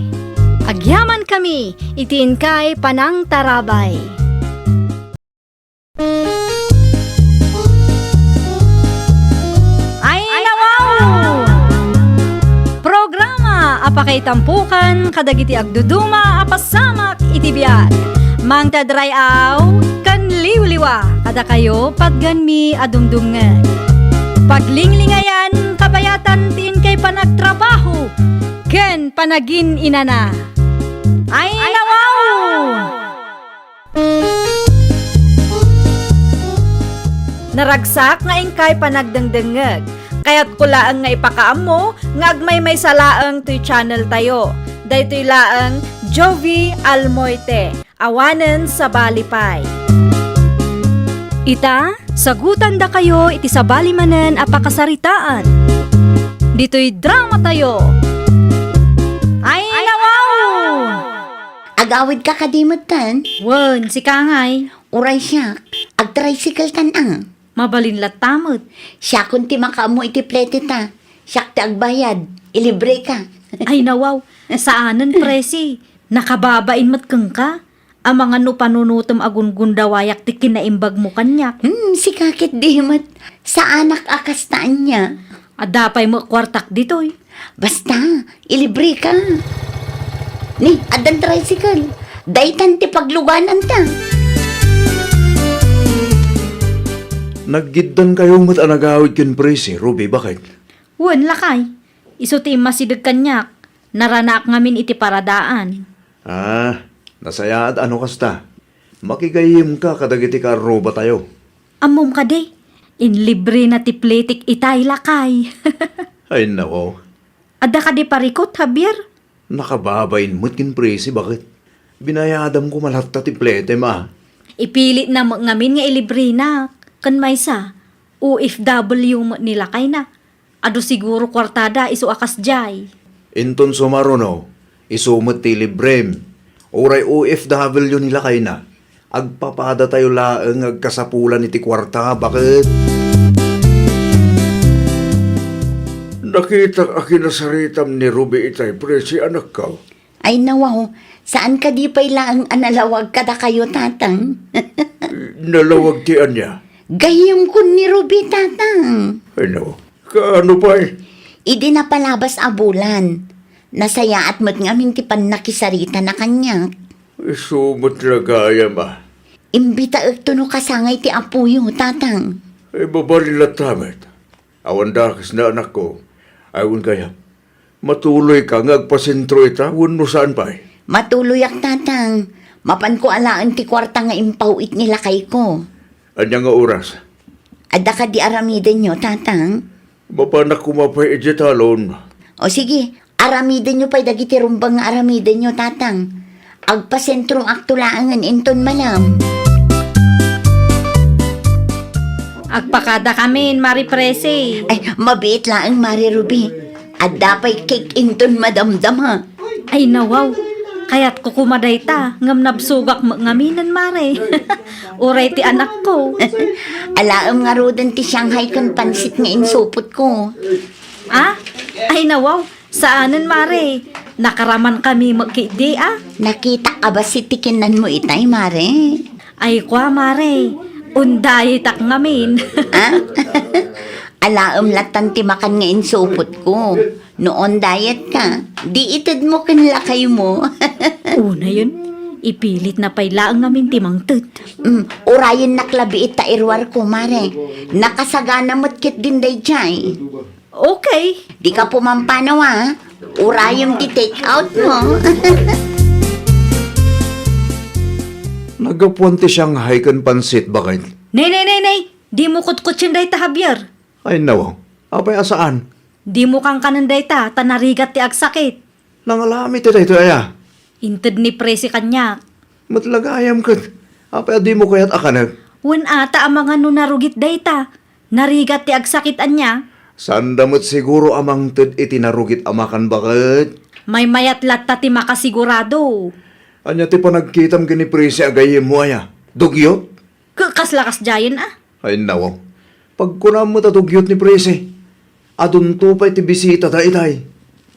Agyaman kami iti inkay panangtarabay. Ay, nawaw! Programa a pakaitampokan kadagiti agduduma a pasamak iti biag. Mangted ray-aw ken liwliwa kadakayo patgenmi a dumdumngeg. Paglinglingayan kabayatan ti inkay panagtrabaho ken panagin-inana. Ay, nawaw! Naragsak nga inkay panagdengdengngeg. Kayatko laeng nga ipakaammo nga agmaymaysa laeng toy channel tayo. Daytoy laeng Jovie Almoite, awanen sabali pay. Ita, sagutandakayo iti sabali manen a pakasaritaan. Ditoy dramatayo. Ay, Agpawidka kadi metten? Wen, sika ngay. Uray siak, agtricycle-tan a. Mabalin latta met. Siakon ti makaammo iti plete ta. Siak ti agbayad. Ilibreka. Ay, nawaw. Saanen, Presi. Nakababain met kenka. Amangan no panunutem a gungundawayak ti kinaimbagmo kaniak. Hmm, sika ketdi met. Saanak a kasta ania. Adda pay met kuartak ditoy. Basta, ilibreka. Ni, addan tricycle. Daytan ti paglugananta. Naggiddankayo met a nagawid ken Presi, Ruby, baket? Wen, lakay. Isu ti immasideg kaniak. Naranaak ngamin iti paradaan. Ah, nasayaat a no kasta. Makigayyemka kadagiti kaarrubatayo. Ammom kadi, inlibrena ti pletek itay, lakay. Ay, nako. Adda kadi parikut, Javier? Nakababain met ken Presi, baket? Binayadam koma latta ti plete, ma. Ipilitna met ngamin nga ilibrenak. Ken maysa, O F W met ni lakayna. Adu siguro kuartada isu a kasdiay. Inton sumaruno, isu met ti librem. Uray O F W ni lakayna, agpapadatayo laeng nga agkasapulan iti kuarta, baket? Nakitak a kinasaritam ni Ruby itay, Presi, anakko. Ay, nawaw, saan kadi pay laeng a nalawag kadakayo, Tatang? Nalawag ti ania? Gayyemkon ni Ruby, Tatang. Ay, nawaw. Kaano pay? Idi napalabas a bulan, nasayaat met ngamin ti pannakisaritana kaniak. Isu met la gayam a. Imbitaekto no kasangay ti apoyo, Tatang. Ay, mabalin latta met. Awan dakes na, anakko. Ay, wen gayam. Matuloyka nga agpasentro ita wenno saan pay? Matuloyak, Tatang. Mapanko alaen ti kuarta nga impaw-it ni lakayko. Ania nga oras? Adda kadi aramidenyo, Tatang? Mapanak koma pay idiay talon. O sige, aramidenyo pay dagiti rumbeng nga aramidenyo, Tatang. Agpasentroakto laengen inton malem. Agpakadakamin, Mari Presi. Ay, mabiit laeng, Mari Ruby. Adda pay cake inton madamdama. Ay, nawaw. Kayatko koma dayta, ngem nabsogak met ngaminen, Mare. Uray ti anakko. Alaem ngaruden ti Shanghai ken pansit nga insupotko. Ah? Ay, nawaw. Saanen, Mare. Nakaramankami met ketdi, a. Nakitak a bassit ti kinnanmo itay, Mare. Ay, kua, Mare. Undayetak ngamin. Ah? Alaem lattan ti makan nga insupotko. No on diet ka, di itedmo ken lakaymo. Unayen, ipilitna pay laeng ngamin ti mangted. Mm, urayennak labiit ta iruarko, Mare. Nakasagana met ketdin daydiay. Okay. Dika pumampanaw, a. Urayem ti take out mo. Naggapuan ti Shanghai ken pansit, baket? Nay, nay, nay, nay. Dimo kutkutien dayta, Javier. Ay, nawaw. Apay a saan? Dimo kankanen dayta, ta narigat ti agsakit. Nangalami ti daytoy aya? Inted ni Presi kaniak. Met la gayam ket, apay a dimo kayat a kanek? Wen a, ta amangan no narugit dayta. Narigat ti agsakit ania? Saanda met siguro a mangted iti narugit a makan, baket? Maymayat latta ti makasigurado. Ania ti panagkitam ken ni Presi a gayyemmo aya? Dugyot? Ke-, kasla kasdiayen a? Ay, nawaw. Pagkunam met a dugyot ni Presi. Adunto pay ti bisita daytay.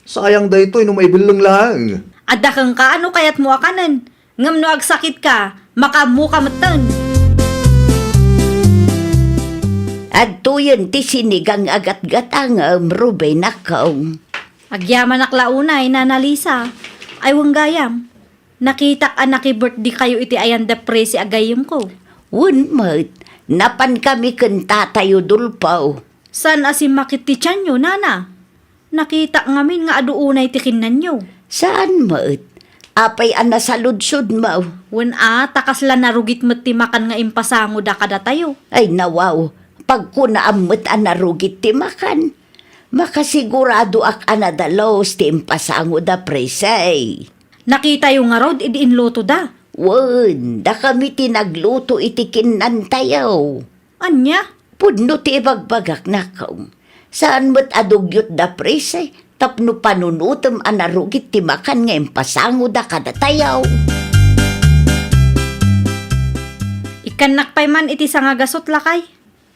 Sayang daytoy no maibelleng laeng. Adda kenka a no kayatmo a kanen. Ngem no agsakitka, makaammoka metten. Adtoyen ti sinigang a gatgatangem, Ruby, nakkaw. Agyamanak la unay, Nana Lisa. Ay, wen gayam. Nakitak a naki-birthday kayo iti ayan da Presi a gayyemko. Wen met, napankami ken Tatay Udulpaw. Saan a simmakit ti tianyo, Nana? Nakitak ngamin nga adu unay ti kinnanyo. Saan met? Apay a nasaludsodmo? Wen a, ta kasla narugit met ti makan nga impasangoda kadatayo. Ay, nawaw, pagkunaam met a narugit ti makan. Makasiguradoak a nadalus ti impasangoda, Presi. Nakitayo ngarud idi inlutoda. Wen, dakami ti nagluto iti kinnantayo. Ania? Pudno ti ibagbagak, nakkaw. Saan met a dugyot da Presi tapno panunutem a narugit ti makan nga impasangoda kadatayo. Ikkannak pay man iti sangagasut, lakay.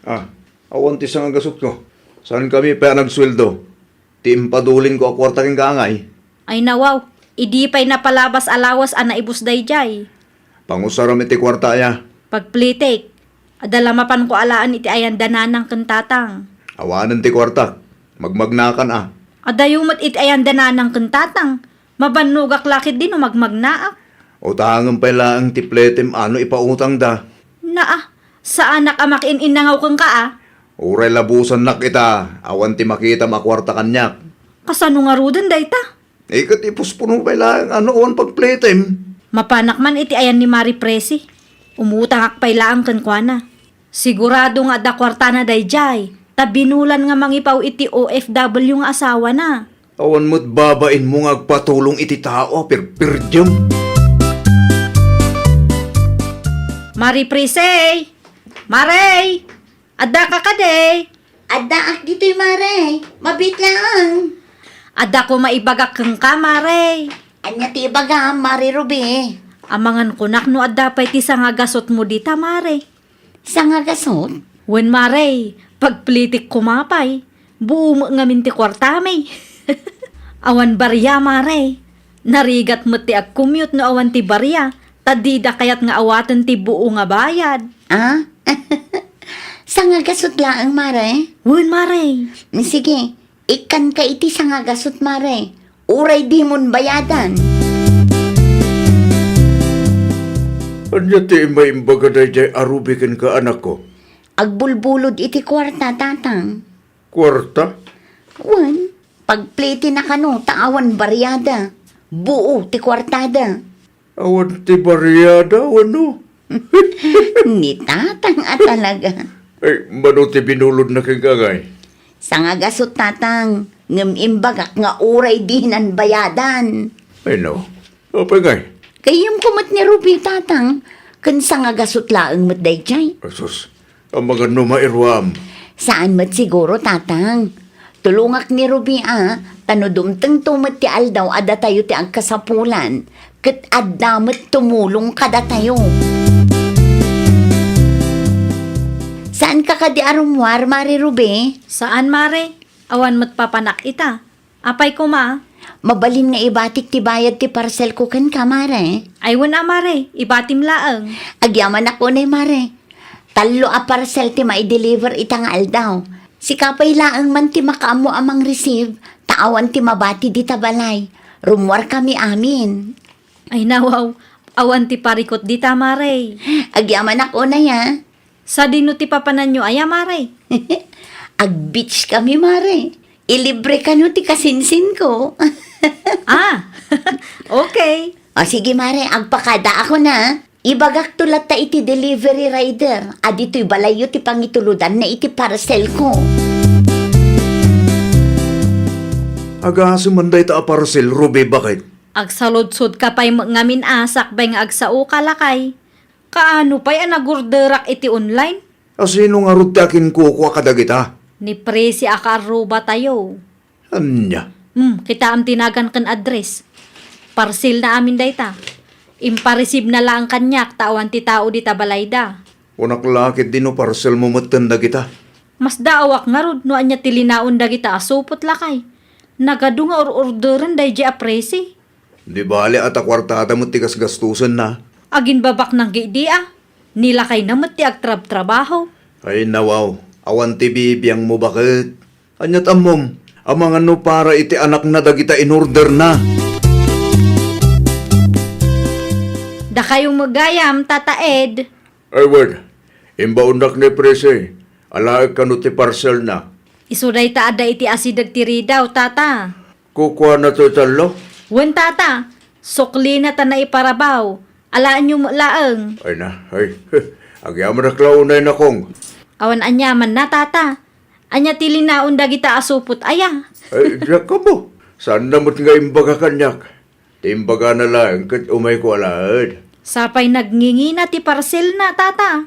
Ah, awan ti sangagasutko. Saankami pay a nagsueldo. Ti impadulinko a kuarta kenka, angay. Ay nawaw, idi pay napalabas a lawas a naibus daydiay. Pangusaram iti kuarta aya. Pagplitik, adda la mapanko alaen iti ayan da nanang ken tatang. Awanen ti kuartak. Magmagnakan a. Adayo met iti ayan da nanang ken tatang. Mabannogak la ketdi no magmagnaak. Utangem pay laeng ti pletem a no ipautangda. Naa, saanak a makiin-innangaw kenka a. Uray labusannak ita, awan ti makitam a kuarta kaniak. Kasano ngaruden dayta? Eh, ket ipuspon pay laeng a no awan pagplitem. Mapanak man iti ayan ni Mari Presi. Umutangak pay laeng kenkuana. Sigurado nga adda kuartana daydiay, ta binulan nga mangipaw iti O F W nga asawana. Awan met babainmo nga agpatulong iti tao a pirpirdiem. Mari Presi! Mari! Addaka kadi? Addaak ditoy, Mare. Mabiit laeng. Adda koma ibagak kenka, Mare. Ania ti ibagam, Mare Ruby? Amangan kunak no adda pay ti sangagasutmo dita, Mare. Sangagasut? Wen, Mare. Pagplitik koma pay. Buo met ngamin ti kuartami. Awan baria, Mare. Narigat met ti agcommute no awan ti baria, ta dida kayat nga awaten ti buo nga bayad. Ah? Sangagasut laeng, Mare? Wen, Mare. Sige, ikkanka iti sangagasut, Mare. Uray dimon bayadan. Ania ti imbaimbaga daydiay a Ruby kenka, anakko? Agbulbulod iti kuarta, Tatang. Kuarta? Wen, pagplitina kano ta awan bariada. Buo ti kuartada. Awan ti bariada, wenno? Ni Tatang a talaga. Ay, mano ti binulodna kenka, angay? Sangagasut, Tatang, ngem imbagak nga uray dinan bayadan. Ay, no. Apay ngay? Gayyemko met ni Ruby, Tatang, ken sangagasut laeng met daydiay. Asus, amangan no mairuam. Saan met siguro, Tatang. Tulongak ni Ruby a, ta no dumtengto met ti aldaw a datayo ti agkasapulan, ket adda met tumulong kadatayo. Saanka kadi a rummuar, Mare Ruby? Saan, Mare. Awan met papanak ita. Apay koma? Mabalin nga ibatik ti bayad ti parcelko kenka, Mare. Ay, wen a, Mare. Ibatim laeng. Agyamanak unay, Mare. Tallo a parcel ti maideliver ita nga aldaw. Sika pay laeng man ti makaammo a mangreceive, ta awan ti mabati dita balay. Rummuarkami amin. Ay, nawaw. Awan ti parikut dita, Mare. Agyamanak unay, a. Sadino ti papananyo aya, Mare? Ag-beach kami, Mare. Ilibre kano ti kasinsinko. Ah, okay. O sige, Mare, agpakadaakon a. Ibagakto latta iti delivery rider a ditoy balayyo ti pangituludanna iti parcelko. Agasem man dayta a parcel, Ruby, baket? Agsaludsodka pay met ngamin a sakbay nga agsaoka, lakay. Kaano pay a nagorderak iti online? A sino ngarud ti akinkukua kadagita? Ni Presi a kaarrubatayo. Ania? Hmm, kitaem ti nagan ken address. Parcelna amin dayta. Impareceive na laeng kaniak ta awan ti tao dita balayda. Kunak la ketdi no parcelmo metten dagita. Masdaawak ngarud no ania ti linaon dagita a supot, lakay. Nagadu nga or-orderen daydiay a Presi. Di bale a ta kuartada met ti gasgastosenna. Aginbabaknang gidi a. Ni lakayna met ti agtrabtrabaho. Ay, nawaw. Awan ti bibiangmo, baket? Aniat ammom? Amangan no para iti anakna dagita inorderna. Dakayo met gayam, Tata Ed. Ay, wen. Imbaonnak ni Presi. Alaek kano ti parcelna. Isu dayta adda iti asideg ti ridaw, Tata. Kukuana toy tallo? Wen, Tata. Suklina ta naiparabaw. Alaenyo met laeng. Ay na, ay. Agyamanak la unay, nakong. Awan aniamanna, Tata. Ania ti linaon dagita a supot aya? Ay, diak ammo. Saanna met nga imbaga kaniak. Ti imbagana laeng ket umayko alaen. Sapay nagngingina ti parcelna, Tata.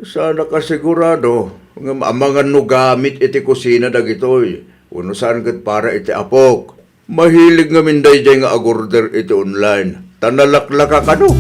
Saanak a sigurado, ngem amangan no gamit iti kusina dagitoy, wenno saan ket para iti apok. Mahilig ngamin daydiay nga agorder iti online, ta nalaklaka kano.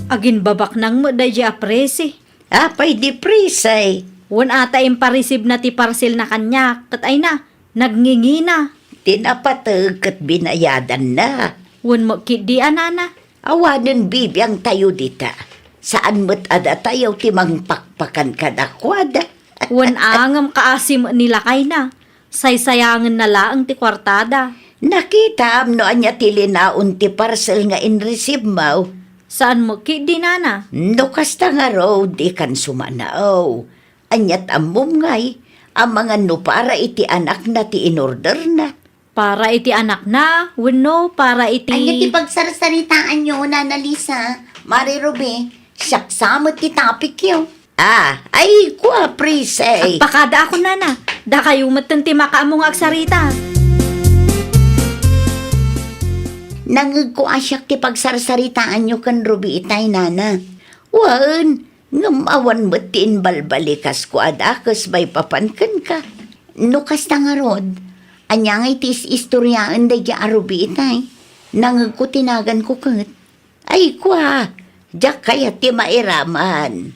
Aginbabaknang met daydi a Presi. Apay di Presi? Wen a ta impareceive na ti parcel na kaniak, ket ay na, nagngingina. Ti napateg ket binayadanna. Wen met ketdi a nana. Awanen bibiangtayo dita. Saan met a datayo ti mangpakpakan kadakuada. Wen a ngem kaasi met ni lakayna. Saysayangenna laeng ti kuartada. Nakitam no ania ti linaon ti parcel nga inreceive mo? Saan met ketdi nana? No kasta ngarud, dikan sumanaw. Aniat ammom ngay, amangan no para iti anakna ti inorderna? Para iti anakna, wenno para iti Ania ti pagsarsaritaanyo, Nana Lisa? Mari Ruby, siak sa met ti topicyo. Ah, ay, kua, Prisi. Agpakada ako, nana. Dakayo metten ti makaammo nga agsarita. Nangegko a siak ti pagsarsaritaanyo ken Ruby itay, nana. Wen, ngem awan met ti imbalbalikas ko a dakes maipapan kenka. No kasta ngarud, ania ngay ti is-istoriaen daydi a Ruby itay? Nangegko ti naganko ket. Ay, kua, diak kayat ti mairaman.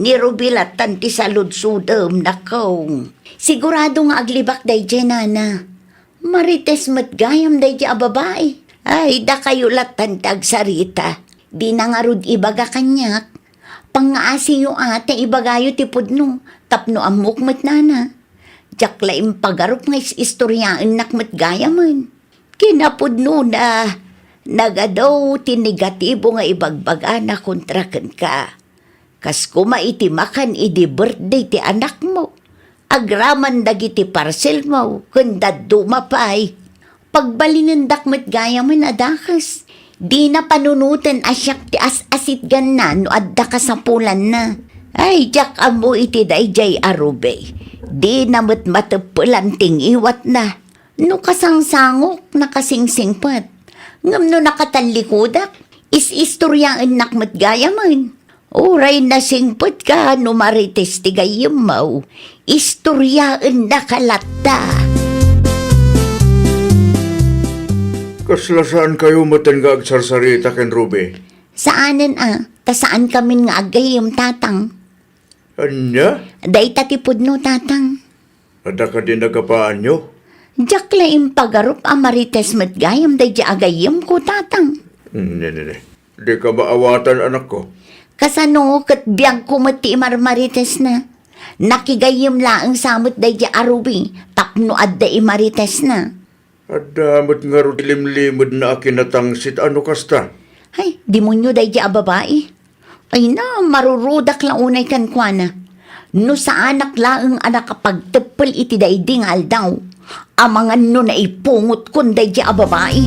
Ni Ruby lattan ti saludsodem, nakong. Sigurado nga aglibak daydiay, nana. Marites met gayam daydiay a babai. Ay, dakayo lattan ti agsarita. Dina ngarud ibaga kaniak. Pangngaasiyo a ta ibagayo ti pudno, tapno ammok met, nana. Diak la impagarup nga is-istoriaennak met gayamen. Kinapudnona, nagadu ti negatibo nga ibagbagana kontra kenka. Kas koma iti makan idi birthday ti anakmo, agraman dagiti parcelmo ken dadduma pay. Pagbalinendak met gayamen a dakes. Dina panunoten a siak ti as-asitganna no adda kasapulanna. Ay, diak ammo iti daydiay a Ruby. Dina met mateppelan ti ngiwatna. No kasangsangok, nakasingsingpet. Ngem no nakatallikudak, is-istoriaennak met gayamen. Uray nasingpetka no marites ti gayyemmo, istoriaennaka latta. Kasla saankayo metten nga agsarsarita ken Ruby? Saanen a, ta saankamin nga aggayyem, tatang. Ania? Dayta ti pudno, tatang. Adda kadi nagapaanyo? Diak la impagarup a marites met gayam daydi a gayyemko, tatang. Ne, ne, ne. Dika maawatan, anakko. Kasano ket biagko met ti imarmaritesna? Nakigayyem laeng sa met daydi a Ruby tapno adda imaritesna. Adda met ngarud ti limlimedna a kinatangsit a no kasta. Ay, demonio daydi a babai. Ay na, marurudak la unay kenkuana. No saanak laeng a nakapagteppel iti daydi nga aldaw, amangan no naipungotkon daydi a babai.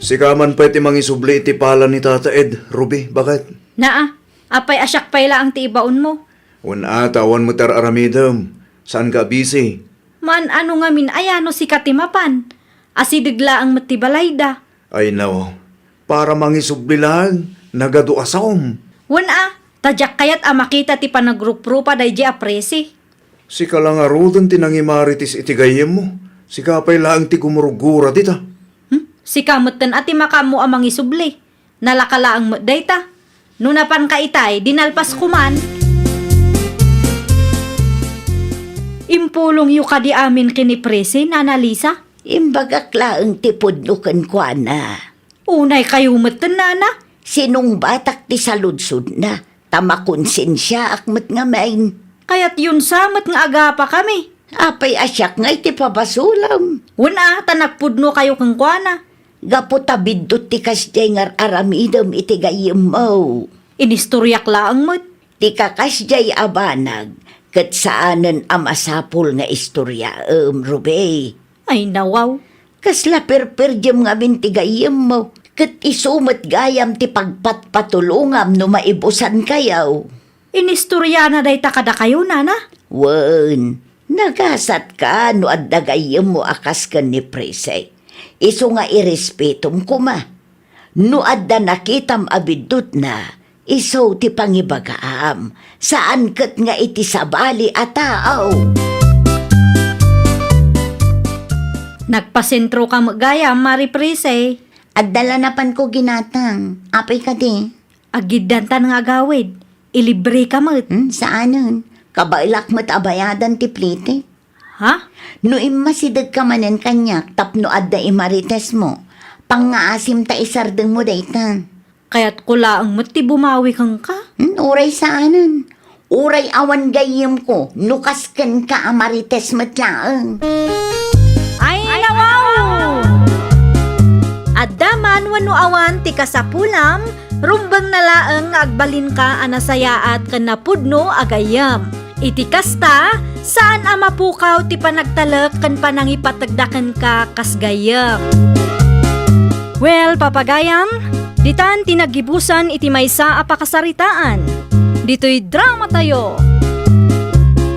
Sika man pay ti mangisubli iti pala ni Tata Ed, Ruby, baket? Naa, apay a siak pay laeng ti ibaonmo? Wen a, ta awan met ar-aramidem. Saanka a busy? Man-ano ngamin aya no sika ti mapan? Asideg laeng met ti balayda. Ay, no. Para mangisubli laeng, nagadu a saom. Wen a, ta diak kayat a makita ti panagruprupa daydi a Presi. Sika la ngaruden ti nangimarites iti gayyemmo. Sika pay laeng ti gumurgura dita. Hmm? Sika metten a ti makaammo a mangisubli. Nalaka laeng met dayta. No napanka itay, dinalpasko man. Impulongyo kadi amin ken ni Presi, Nana Lisa? Imbagak laeng ti pudno kenkuana. Unay kayo metten, nana. Sinungbatak ti saludsodna, ta makonsensiaak met ngamin. Kayatyon sa met nga agapakami. Apay a siak ngay ti pabasolem? Wen a, ta nagpudno kayo kenkuana. Gapu ta biddut ti kasdiay nga ar-aramidem iti gayyemmo. Inistoriak laeng met. Ti kakasdiay a banag, ket saanen a masapul nga istoriaem, Ruby. Ay, nawaw. Kasla perperdiem ngamin ti gayyemmo, ket isu met gayam ti pagpatpatulongam no maibusankayo. Inistoriana dayta kadakayo, nana? Wen, nagasatka no adda gayyemmo a kas ken ni Presi. Isu nga irespetom koma. No adda nakitam a biddutna, isu ti pangibagaam. Saan ket nga iti sabali a tao. Nagpasentroka met gayam, Mari Prisi. Adda la napanko ginatang. Apay kadi? Aggiddantan nga agawid. Ilibreka met. Hmm, saanen. Kabaelak met a bayadan ti plite. Ha? No immasidegka manen kaniak tapno adda immaritesmo, pangngaasim ta isardengmo dayta. Kayatko laeng met ti bumawi kenka. Hmm, uray saanen. Uray awan gayyemko, no kas kenka a marites met laeng. Ay, nawaw! Adda man wenno awan ti kasapulam, rumbengna laeng nga agbalinka a nasayaat ken napudno a gayyem. Iti kasta, saan a mapukaw ti panagtalek ken panangipategda kenka kas gayyem. Well, papagayam, ditan ti naggibusan iti maysa a pakasaritaan. Ditoy dramatayo.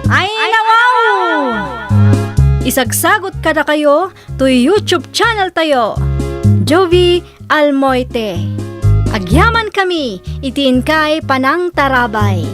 Ay, nawaw! Isagsagot kadakayo toy YouTube channel tayo, Jovi Almoite. Agyaman kami iti inkay panangtarabay.